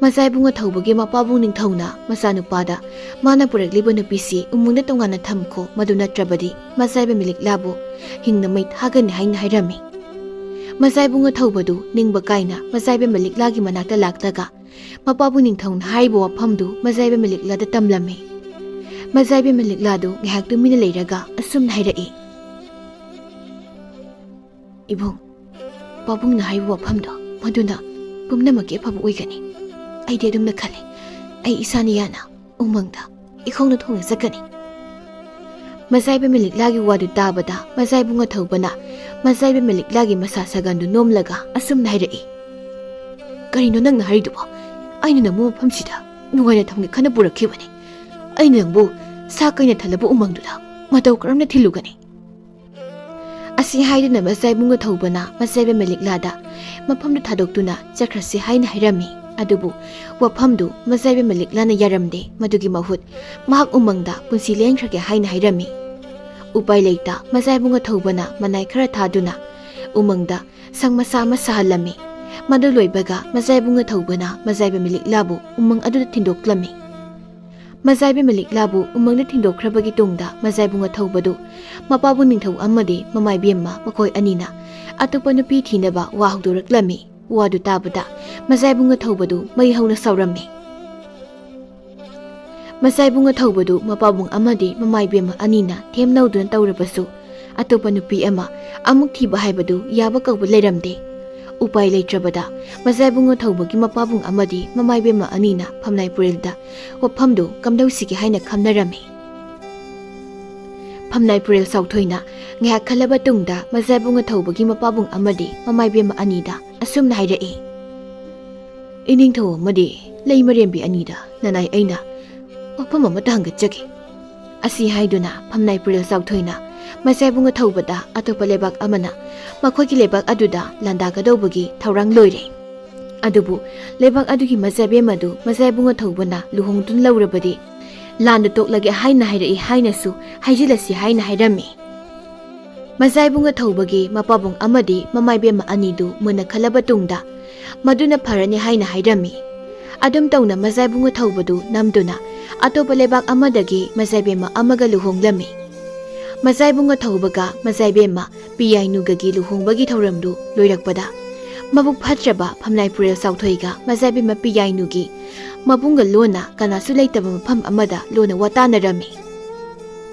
ꯃꯖꯥꯏꯕꯨꯡ ꯑꯊꯧꯕꯒꯤ ꯃꯄꯥꯕꯨꯡ ꯅꯤꯡꯊꯧꯅ ꯃꯆꯥꯅꯨꯄꯥꯗ ꯃꯥꯅ ꯄꯨꯔꯛꯂꯤꯕ ꯅꯨꯄꯤꯁꯤ ꯎꯃꯪꯗ ꯇꯣꯉꯥꯟꯅ ꯊꯝꯈꯣ, ꯃꯗꯨ ꯅꯠꯇ꯭ꯔꯕꯗꯤ ꯃꯖꯥꯏꯕꯦꯝꯃ ꯂꯤꯛꯂꯥꯕꯨ ꯍꯤꯡꯅ ꯃꯩ ꯊꯥꯒꯅꯤ ꯍꯥꯏꯅ ꯍꯥꯏꯔꯝꯃꯤ꯫ ꯃꯖꯥꯏꯕꯨꯡ ꯑꯊꯧꯕꯗꯨ ꯅꯤꯡꯕ ꯀꯥꯏꯅ ꯃꯖꯥꯏꯕꯦꯝꯃ ꯂꯤꯛꯂꯥꯒꯤ ꯃꯅꯥꯛꯇ ꯂꯥꯛꯂꯒ ꯃꯄꯥꯕꯨꯡ ꯅꯤꯡꯊꯧꯅ ꯍꯥꯏꯔꯤꯕ ꯋꯥꯐꯝꯗꯨ ꯃꯖꯥꯏꯕꯦꯝꯃ ꯂꯤꯛꯂꯥꯗ ꯇꯝꯂꯝꯃꯤ꯫ ꯃꯖꯥꯏꯕꯦꯝꯃ ꯂꯤꯛꯂꯥꯗꯨ ꯉꯥꯏꯍꯥꯛ ꯇꯨꯃꯤꯟꯅ ꯂꯩꯔꯒ ꯑꯁꯨꯝꯅ ꯍꯥꯏꯔꯛꯏ, "ꯏꯕꯨꯡ, ꯄꯥꯕꯨꯡꯅ ꯍꯥꯏꯕ ꯋꯥꯐꯝꯗꯣ ꯃꯗꯨꯅ ꯄꯨꯝꯅꯃꯛꯀꯤ ꯑꯐꯕ ꯑꯣꯏꯒꯅꯤ꯫ ꯑꯩꯗꯤ ꯑꯗꯨꯝꯅ ꯈꯜꯂꯤ꯫ ꯑꯩ ꯏꯁꯥꯅ ꯌꯥꯅ ꯎꯃꯪꯗ ꯏꯈꯣꯡꯅ ꯊꯣꯡꯅ ꯆꯠꯀꯅꯤ꯫" ꯃꯖꯥꯏꯕꯦꯝꯃ ꯂꯤꯛꯂꯥꯒꯤ ꯋꯥꯗꯨ ꯇꯥꯕꯗ ꯃꯖꯥꯏꯕꯨꯡ ꯑꯊꯧꯕꯅ ꯃꯖꯥꯏꯕꯦꯝꯃ ꯂꯤꯛꯂꯥꯒꯤ ꯃꯁꯥ ꯁꯥꯒꯟꯗꯨ ꯅꯣꯝꯂꯒ ꯑꯁꯨꯝꯅ ꯍꯥꯏꯔꯛꯏ, "ꯀꯔꯤꯅꯣ ꯅꯪꯅ ꯍꯥꯏꯔꯤꯗꯨꯕꯣ? ꯑꯩꯅ ꯅꯪꯕꯨ ꯃꯐꯝꯁꯤꯗ ꯅꯨꯡꯉꯥꯏꯅ ꯊꯝꯒꯦ ꯈꯟꯅ ꯄꯨꯔꯛꯈꯤꯕꯅꯤ꯫ ꯑꯩꯅ ꯅꯪꯕꯨ ꯁꯥ ꯀꯩꯅ ꯊꯜꯂꯕ ꯎꯃꯪꯗꯨꯗ ꯃꯇꯧ ꯀꯔꯝꯅ ꯊꯤꯜꯂꯨꯒꯅꯤ?" ꯑꯁꯤ ꯍꯥꯏꯗꯨꯅ ꯃꯖꯥꯏꯕꯨꯡ ꯑꯊꯧꯕꯅ ꯃꯖꯥꯏꯕꯦꯝꯃ ꯂꯤꯛꯂꯥꯗ ꯃꯐꯝꯗꯨ ꯊꯥꯗꯣꯛꯇꯨꯅ ꯆꯠꯈ꯭ꯔꯁꯤ ꯍꯥꯏꯅ ꯍꯥꯏꯔꯝꯃꯤ꯫ ꯑꯗꯨꯕꯨ ꯋꯥꯐꯝꯗꯨ ꯃꯖꯥꯏꯕꯦꯝꯃ ꯂꯤꯛꯂꯥꯅ ꯌꯥꯔꯝꯗꯦ꯫ ꯃꯗꯨꯒꯤ ꯃꯍꯨꯠ ꯃꯍꯥꯛ ꯎꯃꯪꯗ ꯄꯨꯟꯁꯤ ꯂꯦꯟꯈ꯭ꯔꯒꯦ ꯍꯥꯏꯅ ꯍꯥꯏꯔꯝꯃꯤ꯫ ꯎꯄꯥꯏ ꯂꯩꯇ ꯃꯖꯥꯏꯕꯨꯡ ꯑꯊꯧꯕꯅ ꯃꯅꯥꯏ ꯈꯔ ꯊꯥꯗꯨꯅ ꯎꯃꯪꯗ ꯁꯪ ꯃꯆꯥ ꯑꯃ ꯁꯥꯍꯜꯂꯝꯃꯤ꯫ ꯃꯗꯨ ꯂꯣꯏꯕꯒ ꯃꯖꯥꯏꯕꯨꯡ ꯑꯊꯧꯕꯅ ꯃꯖꯥꯏꯕꯦꯝꯃ ꯂꯤꯛꯂꯥꯕꯨ ꯎꯃꯪ ꯑꯗꯨꯗ ꯊꯤꯟꯗꯣꯛꯂꯝꯃꯤ꯫ ꯃꯖꯥꯏꯕꯦꯝꯃ ꯂꯤꯛꯂꯥꯕꯨ ꯎꯃꯪꯗ ꯊꯤꯟꯗꯣꯛꯈ꯭ꯔꯕꯒꯤ ꯇꯨꯡꯗ ꯃꯖꯥꯏꯕꯨꯡ ꯑꯊꯧꯕꯗꯨ ꯃꯄꯥꯕꯨꯡ ꯅꯤꯡꯊꯧ ꯑꯃꯗꯤ ꯃꯃꯥꯏꯕꯦꯝꯃ ꯃꯈꯣꯏ ꯑꯅꯤꯅ ꯑꯇꯣꯞꯄ ꯅꯨꯄꯤ ꯊꯤꯅꯕ ꯋꯥ ꯍꯧꯗꯣꯔꯛꯂꯝꯃꯤ꯫ ꯋꯥꯗꯨ ꯇꯥꯕꯗ ꯃꯖꯥꯏꯕꯨꯡ ꯑꯊꯧꯕꯗꯨ ꯃꯩ ꯍꯧꯅ ꯁꯥꯎꯔꯝꯃꯤ꯫ ꯃꯖꯥꯏꯕꯨꯡ ꯑꯊꯧꯕꯗꯨ ꯃꯄꯥꯕꯨꯡ ꯑꯃꯗꯤ ꯃꯃꯥꯏꯕꯦꯝꯃ ꯑꯅꯤꯅ ꯊꯦꯝꯅꯧꯗꯨꯅ ꯇꯧꯔꯕꯁꯨ ꯑꯇꯣꯞꯄ ꯅꯨꯄꯤ ꯑꯃ ꯑꯃꯨꯛ ꯊꯤꯕ ꯍꯥꯏꯕꯗꯨ ꯌꯥꯕ ꯀꯧꯕ ꯂꯩꯔꯝꯗꯦ꯫ ꯎꯄꯥꯏ ꯂꯩꯇ꯭ꯔꯕꯗ ꯃꯖꯥꯏꯕꯨꯡ ꯑꯊꯧꯕꯒꯤ ꯃꯄꯥꯕꯨꯡ ꯑꯃꯗꯤ ꯃꯃꯥꯏꯕꯦꯝꯃ ꯑꯅꯤꯅ ꯐꯝꯅꯥꯏ ꯄꯨꯔꯦꯜꯗ ꯋꯥꯐꯝꯗꯨ ꯀꯝꯗꯧꯁꯤꯒꯦ ꯍꯥꯏꯅ ꯈꯟꯅꯔꯝꯃꯤ꯫ ꯐꯝꯅꯥꯏ ꯄꯨꯔꯦꯜ ꯆꯥꯎꯊꯣꯏꯅ ꯉꯥꯏꯍꯥꯛ ꯈꯜꯂꯕ ꯇꯨꯡꯗ ꯃꯖꯥꯏꯕꯨꯡ ꯑꯊꯧꯕꯒꯤ ꯃꯄꯥꯕꯨꯡ ꯑꯃꯗꯤ ꯃꯃꯥꯏꯕꯦꯝꯃ ꯑꯅꯤꯗ ꯑꯁꯨꯝꯅ ꯍꯥꯏꯔꯛꯏ, "ꯏꯅꯤꯡꯊꯧ ꯑꯃꯗꯤ ꯂꯩꯃꯔꯦꯝꯕꯤ ꯑꯅꯤꯗ ꯅꯅꯥꯏ ꯑꯩꯅ ꯋꯥꯐꯝ ꯑꯃꯇ ꯍꯪꯒꯠꯆꯒꯦ꯫" ꯑꯁꯤ ꯍꯥꯏꯗꯨꯅ ꯐꯝꯅꯥꯏ ꯄꯨꯔꯦꯜ ꯆꯥꯎꯊꯣꯏꯅ ꯃꯖꯥꯏꯕꯨꯡ ꯑꯊꯧꯕꯗ ꯑꯇꯣꯞꯄ ꯂꯩꯕꯥꯛ ꯑꯃꯅ ꯃꯈꯣꯏꯒꯤ ꯂꯩꯕꯥꯛ ꯑꯗꯨꯗ ꯂꯥꯟꯗꯥꯒꯗꯧꯕꯒꯤ ꯊꯧꯔꯥꯡ ꯂꯣꯏꯔꯦ꯫ ꯑꯗꯨꯕꯨ ꯂꯩꯕꯥꯛ ꯑꯗꯨꯒꯤ ꯃꯖꯥꯏꯕꯦꯝ ꯑꯗꯨ ꯃꯖꯥꯏꯕꯨꯡ ꯑꯊꯧꯕꯅ ꯂꯨꯍꯣꯡꯗꯨꯅ ꯂꯧꯔꯕꯗꯤ ꯂꯥꯟꯗ ꯇꯣꯛꯂꯒꯦ ꯍꯥꯏꯅ ꯍꯥꯏꯔꯛꯏ ꯍꯥꯏꯅꯁꯨ ꯍꯥꯏꯖꯤꯜꯂꯁꯤ ꯍꯥꯏꯅ ꯍꯥꯏꯔꯝꯃꯤ꯫ ꯃꯖꯥꯏꯕꯨꯡ ꯑꯊꯧꯕꯒꯤ ꯃꯄꯥꯕꯨꯡ ꯑꯃꯗꯤ ꯃꯃꯥꯏꯕꯦꯝꯃ ꯑꯅꯤꯗꯨ ꯃꯨꯟꯅ ꯈꯜꯂꯕ ꯇꯨꯡꯗ ꯃꯗꯨꯅ ꯐꯔꯅꯤ ꯍꯥꯏꯅ ꯍꯥꯏꯔꯝꯃꯤ꯫ ꯑꯗꯨꯝ ꯇꯧꯅ ꯃꯖꯥꯏꯕꯨꯡ ꯑꯊꯧꯕꯗꯨ ꯅꯝꯗꯨꯅ ꯑꯇꯣꯞꯄ ꯂꯩꯕꯥꯛ ꯑꯃꯗꯒꯤ ꯃꯖꯥꯏꯕꯦꯝꯃ ꯑꯃꯒ ꯂꯨꯍꯣꯡꯂꯝꯃꯤ꯫ ꯃꯖꯥꯏꯕꯨꯡ ꯑꯊꯧꯕꯒ ꯃꯖꯥꯏꯕꯦꯝꯃ ꯄꯤꯌꯥꯏꯅꯨꯒꯒꯤ ꯂꯨꯍꯣꯡꯕꯒꯤ ꯊꯧꯔꯝꯗꯨ ꯂꯣꯏꯔꯛꯄꯗ ꯃꯕꯨꯛ ꯐꯠꯇ꯭ꯔꯕ ꯐꯝꯅꯥꯏ ꯄꯨꯔꯦꯜ ꯆꯥꯎꯊꯣꯏꯒ ꯃꯖꯥꯏꯕꯦꯝꯃ ꯄꯤꯌꯥꯏꯅꯨꯒꯤ ꯃꯕꯨꯡꯒ ꯂꯣꯟꯅ ꯀꯅꯥꯁꯨ ꯂꯩꯇꯕ ꯃꯐꯝ ꯑꯃꯗ ꯂꯣꯟꯅ ꯋꯥꯇꯥꯅꯔꯝꯃꯤ꯫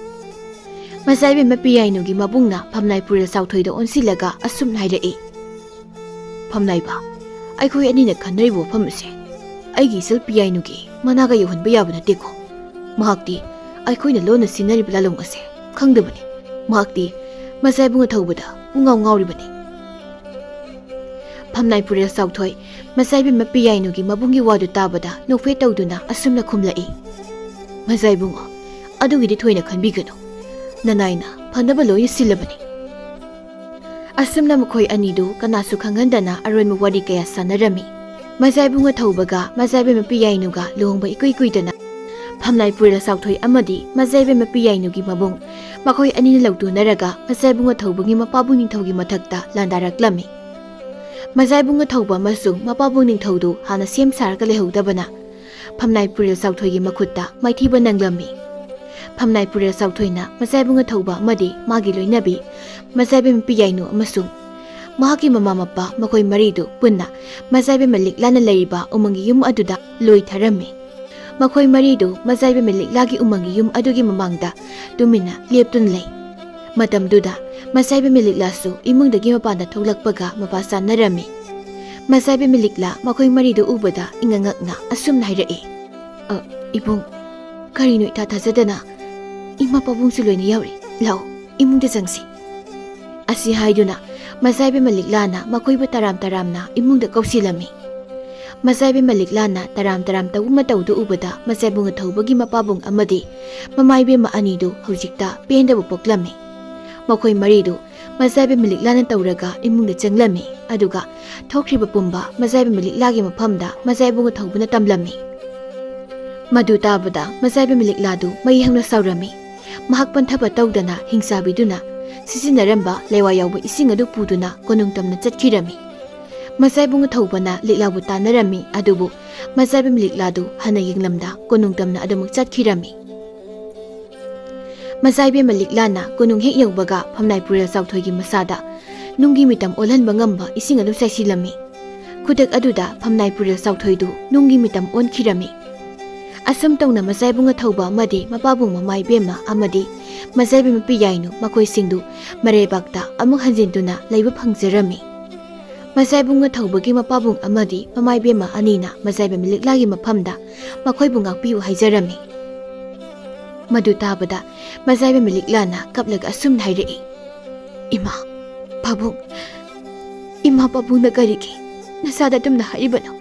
ꯃꯖꯥꯏꯕꯦꯝꯃ ꯄꯤꯌꯥꯏꯅꯨꯒꯤ ꯃꯕꯨꯡꯅ ꯐꯝꯅꯥꯏ ꯄꯨꯔꯦꯜ ꯆꯥꯎꯊꯣꯏꯗ ꯑꯣꯟꯁꯤꯜꯂꯒ ꯑꯁꯨꯝꯅ ꯍꯥꯏꯔꯛꯏ, "ꯐꯝꯅꯥꯏꯕ, ꯑꯩꯈꯣꯏ ꯑꯅꯤꯅ ꯈꯟꯅꯔꯤꯕ ꯋꯥꯐꯝ ꯑꯁꯦ ꯑꯩꯒꯤ ꯏꯆꯜ ꯄꯤꯌꯥꯏꯅꯨꯒꯤ ꯃꯅꯥꯒ ꯌꯧꯍꯟꯕ ꯌꯥꯕ ꯅꯠꯇꯦꯀꯣ꯫ ꯃꯍꯥꯛꯇꯤ ꯑꯩꯈꯣꯏꯅ ꯂꯣꯟꯅ ꯁꯤꯟꯅꯔꯤꯕ ꯂꯥꯂꯣꯡ ꯑꯁꯦ ꯈꯪꯗꯕꯅꯤ꯫ ꯃꯍꯥꯛꯇꯤ ꯃꯖꯥꯏꯕꯨꯡ ꯑꯊꯧꯕꯗ ꯄꯨꯡꯉꯥꯎ ꯉꯥꯎꯔꯤꯕꯅꯤ꯫" ꯐꯝꯅꯥꯏ ꯄꯨꯔꯦꯜ ꯆꯥꯎꯊꯣꯏ ꯃꯖꯥꯏꯕꯦꯝꯃ ꯄꯤꯌꯥꯏꯅꯨꯒꯤ ꯃꯕꯨꯡꯒꯤ ꯋꯥꯗꯨ ꯇꯥꯕꯗ ꯅꯣꯛꯐꯦꯠ ꯇꯧꯗꯨꯅ ꯑꯁꯨꯝꯅ ꯈꯨꯝꯂꯛꯏ, "ꯃꯖꯥꯏꯕꯨꯡꯉꯣ, ꯑꯗꯨꯒꯤꯗꯤ ꯊꯣꯏꯅ ꯈꯟꯕꯤꯒꯅꯨ꯫ ꯅꯅꯥꯏꯅ ꯐꯅꯕ ꯂꯣꯏꯅ ꯁꯤꯜꯂꯕꯅꯤ꯫" ꯑꯁꯨꯝꯅ ꯃꯈꯣꯏ ꯑꯅꯤꯗꯨ ꯀꯅꯥꯁꯨ ꯈꯪꯍꯟꯗꯅ ꯑꯔꯣꯟꯕ ꯋꯥꯔꯤ ꯀꯌꯥ ꯁꯥꯟꯅꯔꯝꯃꯤ꯫ ꯃꯖꯥꯏꯕꯨꯡ ꯑꯊꯧꯕꯒ ꯃꯖꯥꯏꯕꯦꯝꯃ ꯄꯤꯌꯥꯏꯅꯨꯒ ꯂꯨꯍꯣꯡꯕ ꯏꯀꯨꯏ ꯀꯨꯏꯗꯅ ꯐꯝꯅꯥꯏ ꯄꯨꯔꯦꯜ ꯆꯥꯎꯊꯣꯏ ꯑꯃꯗꯤ ꯃꯖꯥꯏꯕꯦꯝꯃ ꯄꯤꯌꯥꯏꯅꯨꯒꯤ ꯃꯕꯨꯡ ꯃꯈꯣꯏ ꯑꯅꯤꯅ ꯂꯧꯇꯨꯅꯔꯒ ꯃꯖꯥꯏꯕꯨꯡ ꯑꯊꯧꯕꯒꯤ ꯃꯄꯥꯕꯨꯡ ꯅꯤꯡꯊꯧꯒꯤ ꯃꯊꯛꯇ ꯂꯥꯟꯗꯥꯔꯛꯂꯝꯃꯤ꯫ ꯃꯖꯥꯏꯕꯨꯡ ꯑꯊꯧꯕ ꯑꯃꯁꯨꯡ ꯃꯄꯥꯕꯨꯡ ꯅꯤꯡꯊꯧꯗꯨ ꯍꯥꯟꯅ ꯁꯦꯝ ꯁꯥꯔꯒ ꯂꯩꯍꯧꯗꯕꯅ ꯐꯝꯅꯥꯏ ꯄꯨꯔꯦꯜ ꯆꯥꯎꯊꯣꯏꯒꯤ ꯃꯈꯨꯠꯇ ꯃꯥꯏꯊꯤꯕ ꯅꯪꯂꯝꯃꯤ꯫ ꯐꯝꯅꯥꯏ ꯄꯨꯔꯦꯜ ꯆꯥꯎꯊꯣꯏꯅ ꯃꯖꯥꯏꯕꯨꯡ ꯑꯊꯧꯕ ꯑꯃꯗꯤ ꯃꯥꯒꯤ ꯂꯣꯏꯅꯕꯤ ꯃꯖꯥꯏꯕꯦꯝ ꯄꯤꯌꯥꯏꯅꯨ ꯑꯃꯁꯨꯡ ꯃꯍꯥꯛꯀꯤ ꯃꯃꯥ ꯃꯄꯥ ꯃꯈꯣꯏ ꯃꯔꯤꯗꯨ ꯄꯨꯟꯅ ꯃꯖꯥꯏꯕꯦꯝꯃ ꯂꯤꯛꯂꯥꯅ ꯂꯩꯔꯤꯕ ꯎꯃꯪꯒꯤ ꯌꯨꯝ ꯑꯗꯨꯗ ꯂꯣꯏ ꯊꯥꯔꯝꯃꯤ꯫ ꯃꯈꯣꯏ ꯃꯔꯤꯗꯨ ꯃꯖꯥꯏꯕꯦꯝꯃ ꯂꯤꯛꯂꯥꯒꯤ ꯎꯃꯪꯒꯤ ꯌꯨꯝ ꯑꯗꯨꯒꯤ ꯃꯃꯥꯡꯗ ꯇꯨꯃꯤꯟꯅ ꯂꯦꯞꯇꯨꯅ ꯂꯩ꯫ ꯃꯇꯝꯗꯨꯗ ꯃꯖꯥꯏꯕꯦꯝꯃ ꯂꯤꯛꯂꯥꯁꯨ ꯏꯃꯨꯡꯗꯒꯤ ꯃꯄꯥꯟꯗ ꯊꯣꯛꯂꯛꯄꯒ ꯃꯄꯥ ꯆꯥꯅꯔꯝꯃꯤ꯫ ꯃꯖꯥꯏꯕꯦꯝꯃ ꯂꯤꯛꯂꯥ ꯃꯈꯣꯏ ꯃꯔꯤꯗꯨ ꯎꯕꯗ ꯏꯉꯛ ꯉꯛꯅ ꯑꯁꯨꯝꯅ ꯍꯥꯏꯔꯛꯏ, "ꯑ, ꯏꯕꯨꯡ, ꯀꯔꯤꯅꯣ ꯏꯊꯥ ꯊꯥꯖꯗꯅ ꯏꯃꯥ ꯄꯥꯕꯨꯡꯁꯨ ꯂꯣꯏꯅ ꯌꯥꯎꯔꯤ? "ꯂꯥꯛꯑꯣ, ꯏꯃꯨꯡꯗ ꯆꯪꯁꯤ"꯫ ꯑꯁꯤ ꯍꯥꯏꯗꯨꯅ ꯃꯖꯥꯏꯕꯦꯝꯃ ꯂꯤꯛꯂꯥꯅ ꯃꯈꯣꯏꯕꯨ ꯇꯔꯥꯝ ꯇꯔꯥꯝꯅ ꯏꯃꯨꯡꯗ ꯀꯧꯁꯤꯜꯂꯝꯃꯤ꯫ ꯃꯖꯥꯏꯕꯦꯝꯃ ꯂꯤꯛꯂꯥꯅ ꯇꯔꯥꯝ ꯇꯔꯥꯝ ꯇꯧꯕ ꯃꯇꯧꯗꯨ ꯎꯕꯗ ꯃꯖꯥꯏꯕꯨꯡ ꯑꯊꯧꯕꯒꯤ ꯃꯄꯥꯕꯨꯡ ꯑꯃꯗꯤ ꯃꯃꯥꯏꯕꯦꯝꯃ ꯑꯅꯤꯗꯨ ꯍꯧꯖꯤꯛꯇ ꯄꯦꯟꯗꯕ ꯄꯣꯛꯂꯝꯃꯤ꯫ ꯃꯈꯣꯏ ꯃꯔꯤꯗꯨ ꯃꯖꯥꯏꯕꯦꯝꯃ ꯂꯤꯛꯂꯥꯅ ꯇꯧꯔꯒ ꯏꯃꯨꯡꯗ ꯆꯪꯂꯝꯃꯤ꯫ ꯑꯗꯨꯒ ꯊꯣꯛꯈ꯭ꯔꯤꯕ ꯄꯨꯝꯕ ꯃꯖꯥꯏꯕꯦꯝꯃ ꯂꯤꯛꯂꯥꯒꯤ ꯃꯐꯝꯗ ꯃꯖꯥꯏꯕꯨꯡ ꯑꯊꯧꯕꯅ ꯇꯝꯂꯝꯃꯤ꯫ ꯃꯗꯨ ꯇꯥꯕꯗ ꯃꯖꯥꯏꯕꯦꯝꯃ ꯂꯤꯛꯂꯥꯗꯨ ꯃꯩ ꯍꯧꯅ ꯁꯥꯎꯔꯝꯃꯤ꯫ ꯃꯍꯥꯛ ꯄꯟꯊꯕ ꯇꯧꯗꯅ ꯍꯤꯡꯆꯥꯕꯤꯗꯨꯅ ꯁꯤꯖꯤꯟꯅꯔꯝꯕ ꯂꯩꯋꯥ ꯌꯥꯎꯕ ꯏꯁꯤꯡ ꯑꯗꯨ ꯄꯨꯗꯨꯅ ꯀꯣꯅꯨꯡ ꯇꯝꯅ ꯆꯠꯈꯤꯔꯝꯃꯤ꯫ ꯃꯖꯥꯏꯕꯨꯡ ꯑꯊꯧꯕꯅ ꯂꯤꯛꯂꯥꯕꯨ ꯇꯥꯟꯅꯔꯝꯃꯤ, ꯑꯗꯨꯕꯨ ꯃꯖꯥꯏꯕꯦꯝꯃ ꯂꯤꯛꯂꯥꯗꯨ ꯍꯟꯅ ꯌꯦꯡꯂꯝꯗ ꯀꯣꯅꯨꯡ ꯇꯝꯅ ꯑꯗꯨꯃꯛ ꯆꯠꯈꯤꯔꯝꯃꯤ꯫ ꯃꯖꯥꯏꯕꯦꯝꯃ ꯂꯤꯛꯂꯥꯅ ꯀꯣꯅꯨꯡ ꯍꯦꯛ ꯌꯧꯕꯒ ꯐꯝꯅꯥꯏ ꯄꯨꯔꯦꯜ ꯆꯥꯎꯊꯣꯏꯒꯤ ꯃꯁꯥꯗ ꯅꯨꯡꯒꯤ ꯃꯤꯇꯝ ꯑꯣꯜꯍꯟꯕ ꯉꯝꯕ ꯏꯁꯤꯡ ꯑꯗꯨ ꯆꯥꯏꯁꯤꯜꯂꯝꯃꯤ꯫ ꯈꯨꯗꯛ ꯑꯗꯨꯗ ꯐꯝꯅꯥꯏ ꯄꯨꯔꯦꯜ ꯆꯥꯎꯊꯣꯏꯗꯨ ꯅꯨꯡꯒꯤ ꯃꯤꯇꯝ ꯑꯣꯟꯈꯤꯔꯝꯃꯤ꯫ ꯑꯁꯨꯝ ꯇꯧꯅ ꯃꯖꯥꯏꯕꯨꯡ ꯑꯊꯧꯕ ꯑꯃꯗꯤ ꯃꯄꯥꯕꯨꯡ ꯃꯃꯥꯏꯕꯦꯝꯃ ꯑꯃꯗꯤ ꯃꯖꯥꯏꯕꯦꯝꯃ ꯄꯤꯌꯥꯏꯅꯨ ꯃꯈꯣꯏꯁꯤꯡꯗꯨ ꯃꯔꯩꯕꯥꯛꯇ ꯑꯃꯨꯛ ꯍꯟꯖꯤꯟꯗꯨꯅ ꯂꯩꯕ ꯐꯪꯖꯔꯝꯃꯤ꯫ ꯃꯖꯥꯏꯕꯨꯡ ꯑꯊꯧꯕꯒꯤ ꯃꯄꯥꯕꯨꯡ ꯑꯃꯗꯤ ꯃꯃꯥꯏꯕꯦꯝꯃ ꯑꯅꯤꯅ ꯃꯖꯥꯏꯕꯦꯝꯃ ꯂꯤꯛꯂꯥꯒꯤ ꯃꯐꯝꯗ ꯃꯈꯣꯏꯕꯨ ꯉꯥꯛꯄꯤꯌꯨ ꯍꯥꯏꯖꯔꯝꯃꯤ꯫ ꯃꯗꯨ ꯇꯥꯕꯗ ꯃꯖꯥꯏꯕꯦꯝꯃ ꯂꯤꯛꯂꯥꯅ ꯀꯞꯂꯒ ꯑꯁꯨꯝꯅ ꯍꯥꯏꯔꯛꯏ, "ꯏꯃꯥ, ꯄꯥꯕꯨꯡ, ꯏꯃꯥ ꯄꯥꯕꯨꯡꯅ ꯀꯔꯤꯒꯤ ꯅꯆꯥꯗ ꯑꯗꯨꯝꯅ ꯍꯥꯏꯔꯤꯕꯅꯣ?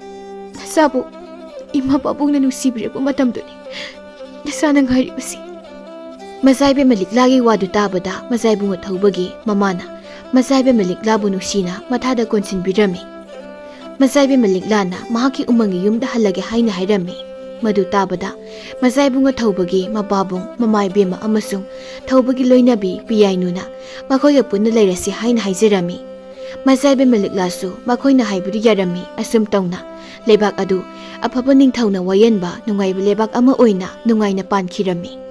ꯅꯆꯥꯕꯨ ꯏꯃꯥ ꯄꯥꯕꯨꯡꯅ ꯅꯨꯡꯁꯤꯕꯤꯔꯛꯄ ꯃꯇꯝꯗꯨꯅꯤ ꯅꯆꯥꯅ ꯉꯥꯏꯔꯤꯕꯁꯤ"꯫ ꯃꯖꯥꯏꯕꯦꯝꯃ ꯂꯤꯛꯂꯥꯒꯤ ꯋꯥꯗꯨ ꯇꯥꯕꯗ ꯃꯖꯥꯏꯕꯨꯡ ꯑꯊꯧꯕꯒꯤ ꯃꯃꯥꯅ ꯃꯖꯥꯏꯕꯦꯝꯃ ꯂꯤꯛꯂꯥꯕꯨ ꯅꯨꯡꯁꯤꯅ ꯃꯊꯥꯗ ꯀꯣꯟꯁꯤꯟꯕꯤꯔꯝꯃꯤ꯫ ꯃꯖꯥꯏꯕꯦꯝꯃ ꯂꯤꯛꯂꯥꯅ ꯃꯍꯥꯛꯀꯤ ꯎꯃꯪꯒꯤ ꯌꯨꯝꯗ ꯍꯜꯂꯒꯦ ꯍꯥꯏꯅ ꯍꯥꯏꯔꯝꯃꯤ꯫ ꯃꯗꯨ ꯇꯥꯕꯗ ꯃꯖꯥꯏꯕꯨꯡ ꯑꯊꯧꯕꯒꯤ ꯃꯄꯥꯕꯨꯡ ꯃꯃꯥꯏꯕꯦꯝꯃ ꯑꯃꯁꯨꯡ ꯊꯧꯕꯒꯤ ꯂꯣꯏꯅꯕꯤ ꯄꯤꯌꯥꯏꯅꯨꯅ ꯃꯈꯣꯏꯒ ꯄꯨꯟꯅ ꯂꯩꯔꯁꯤ ꯍꯥꯏꯅ ꯍꯥꯏꯖꯔꯝꯃꯤ꯫ ꯃꯖꯥꯏꯕꯦꯝꯃ ꯂꯤꯛꯂꯥꯁꯨ ꯃꯈꯣꯏꯅ ꯍꯥꯏꯕꯗꯨ ꯌꯥꯔꯝꯃꯤ꯫ ꯑꯁꯨꯝ ꯇꯧꯅ ꯂꯩꯕꯥꯛ ꯑꯗꯨ ꯑꯐꯕ ꯅꯤꯡꯊꯧꯅ ꯋꯥꯌꯦꯟꯕ ꯅꯨꯡꯉꯥꯏꯕ ꯂꯩꯕꯥꯛ ꯑꯃ ꯑꯣꯏꯅ ꯅꯨꯡꯉꯥꯏꯅ ꯄꯥꯟꯈꯤꯔꯝꯃꯤ꯫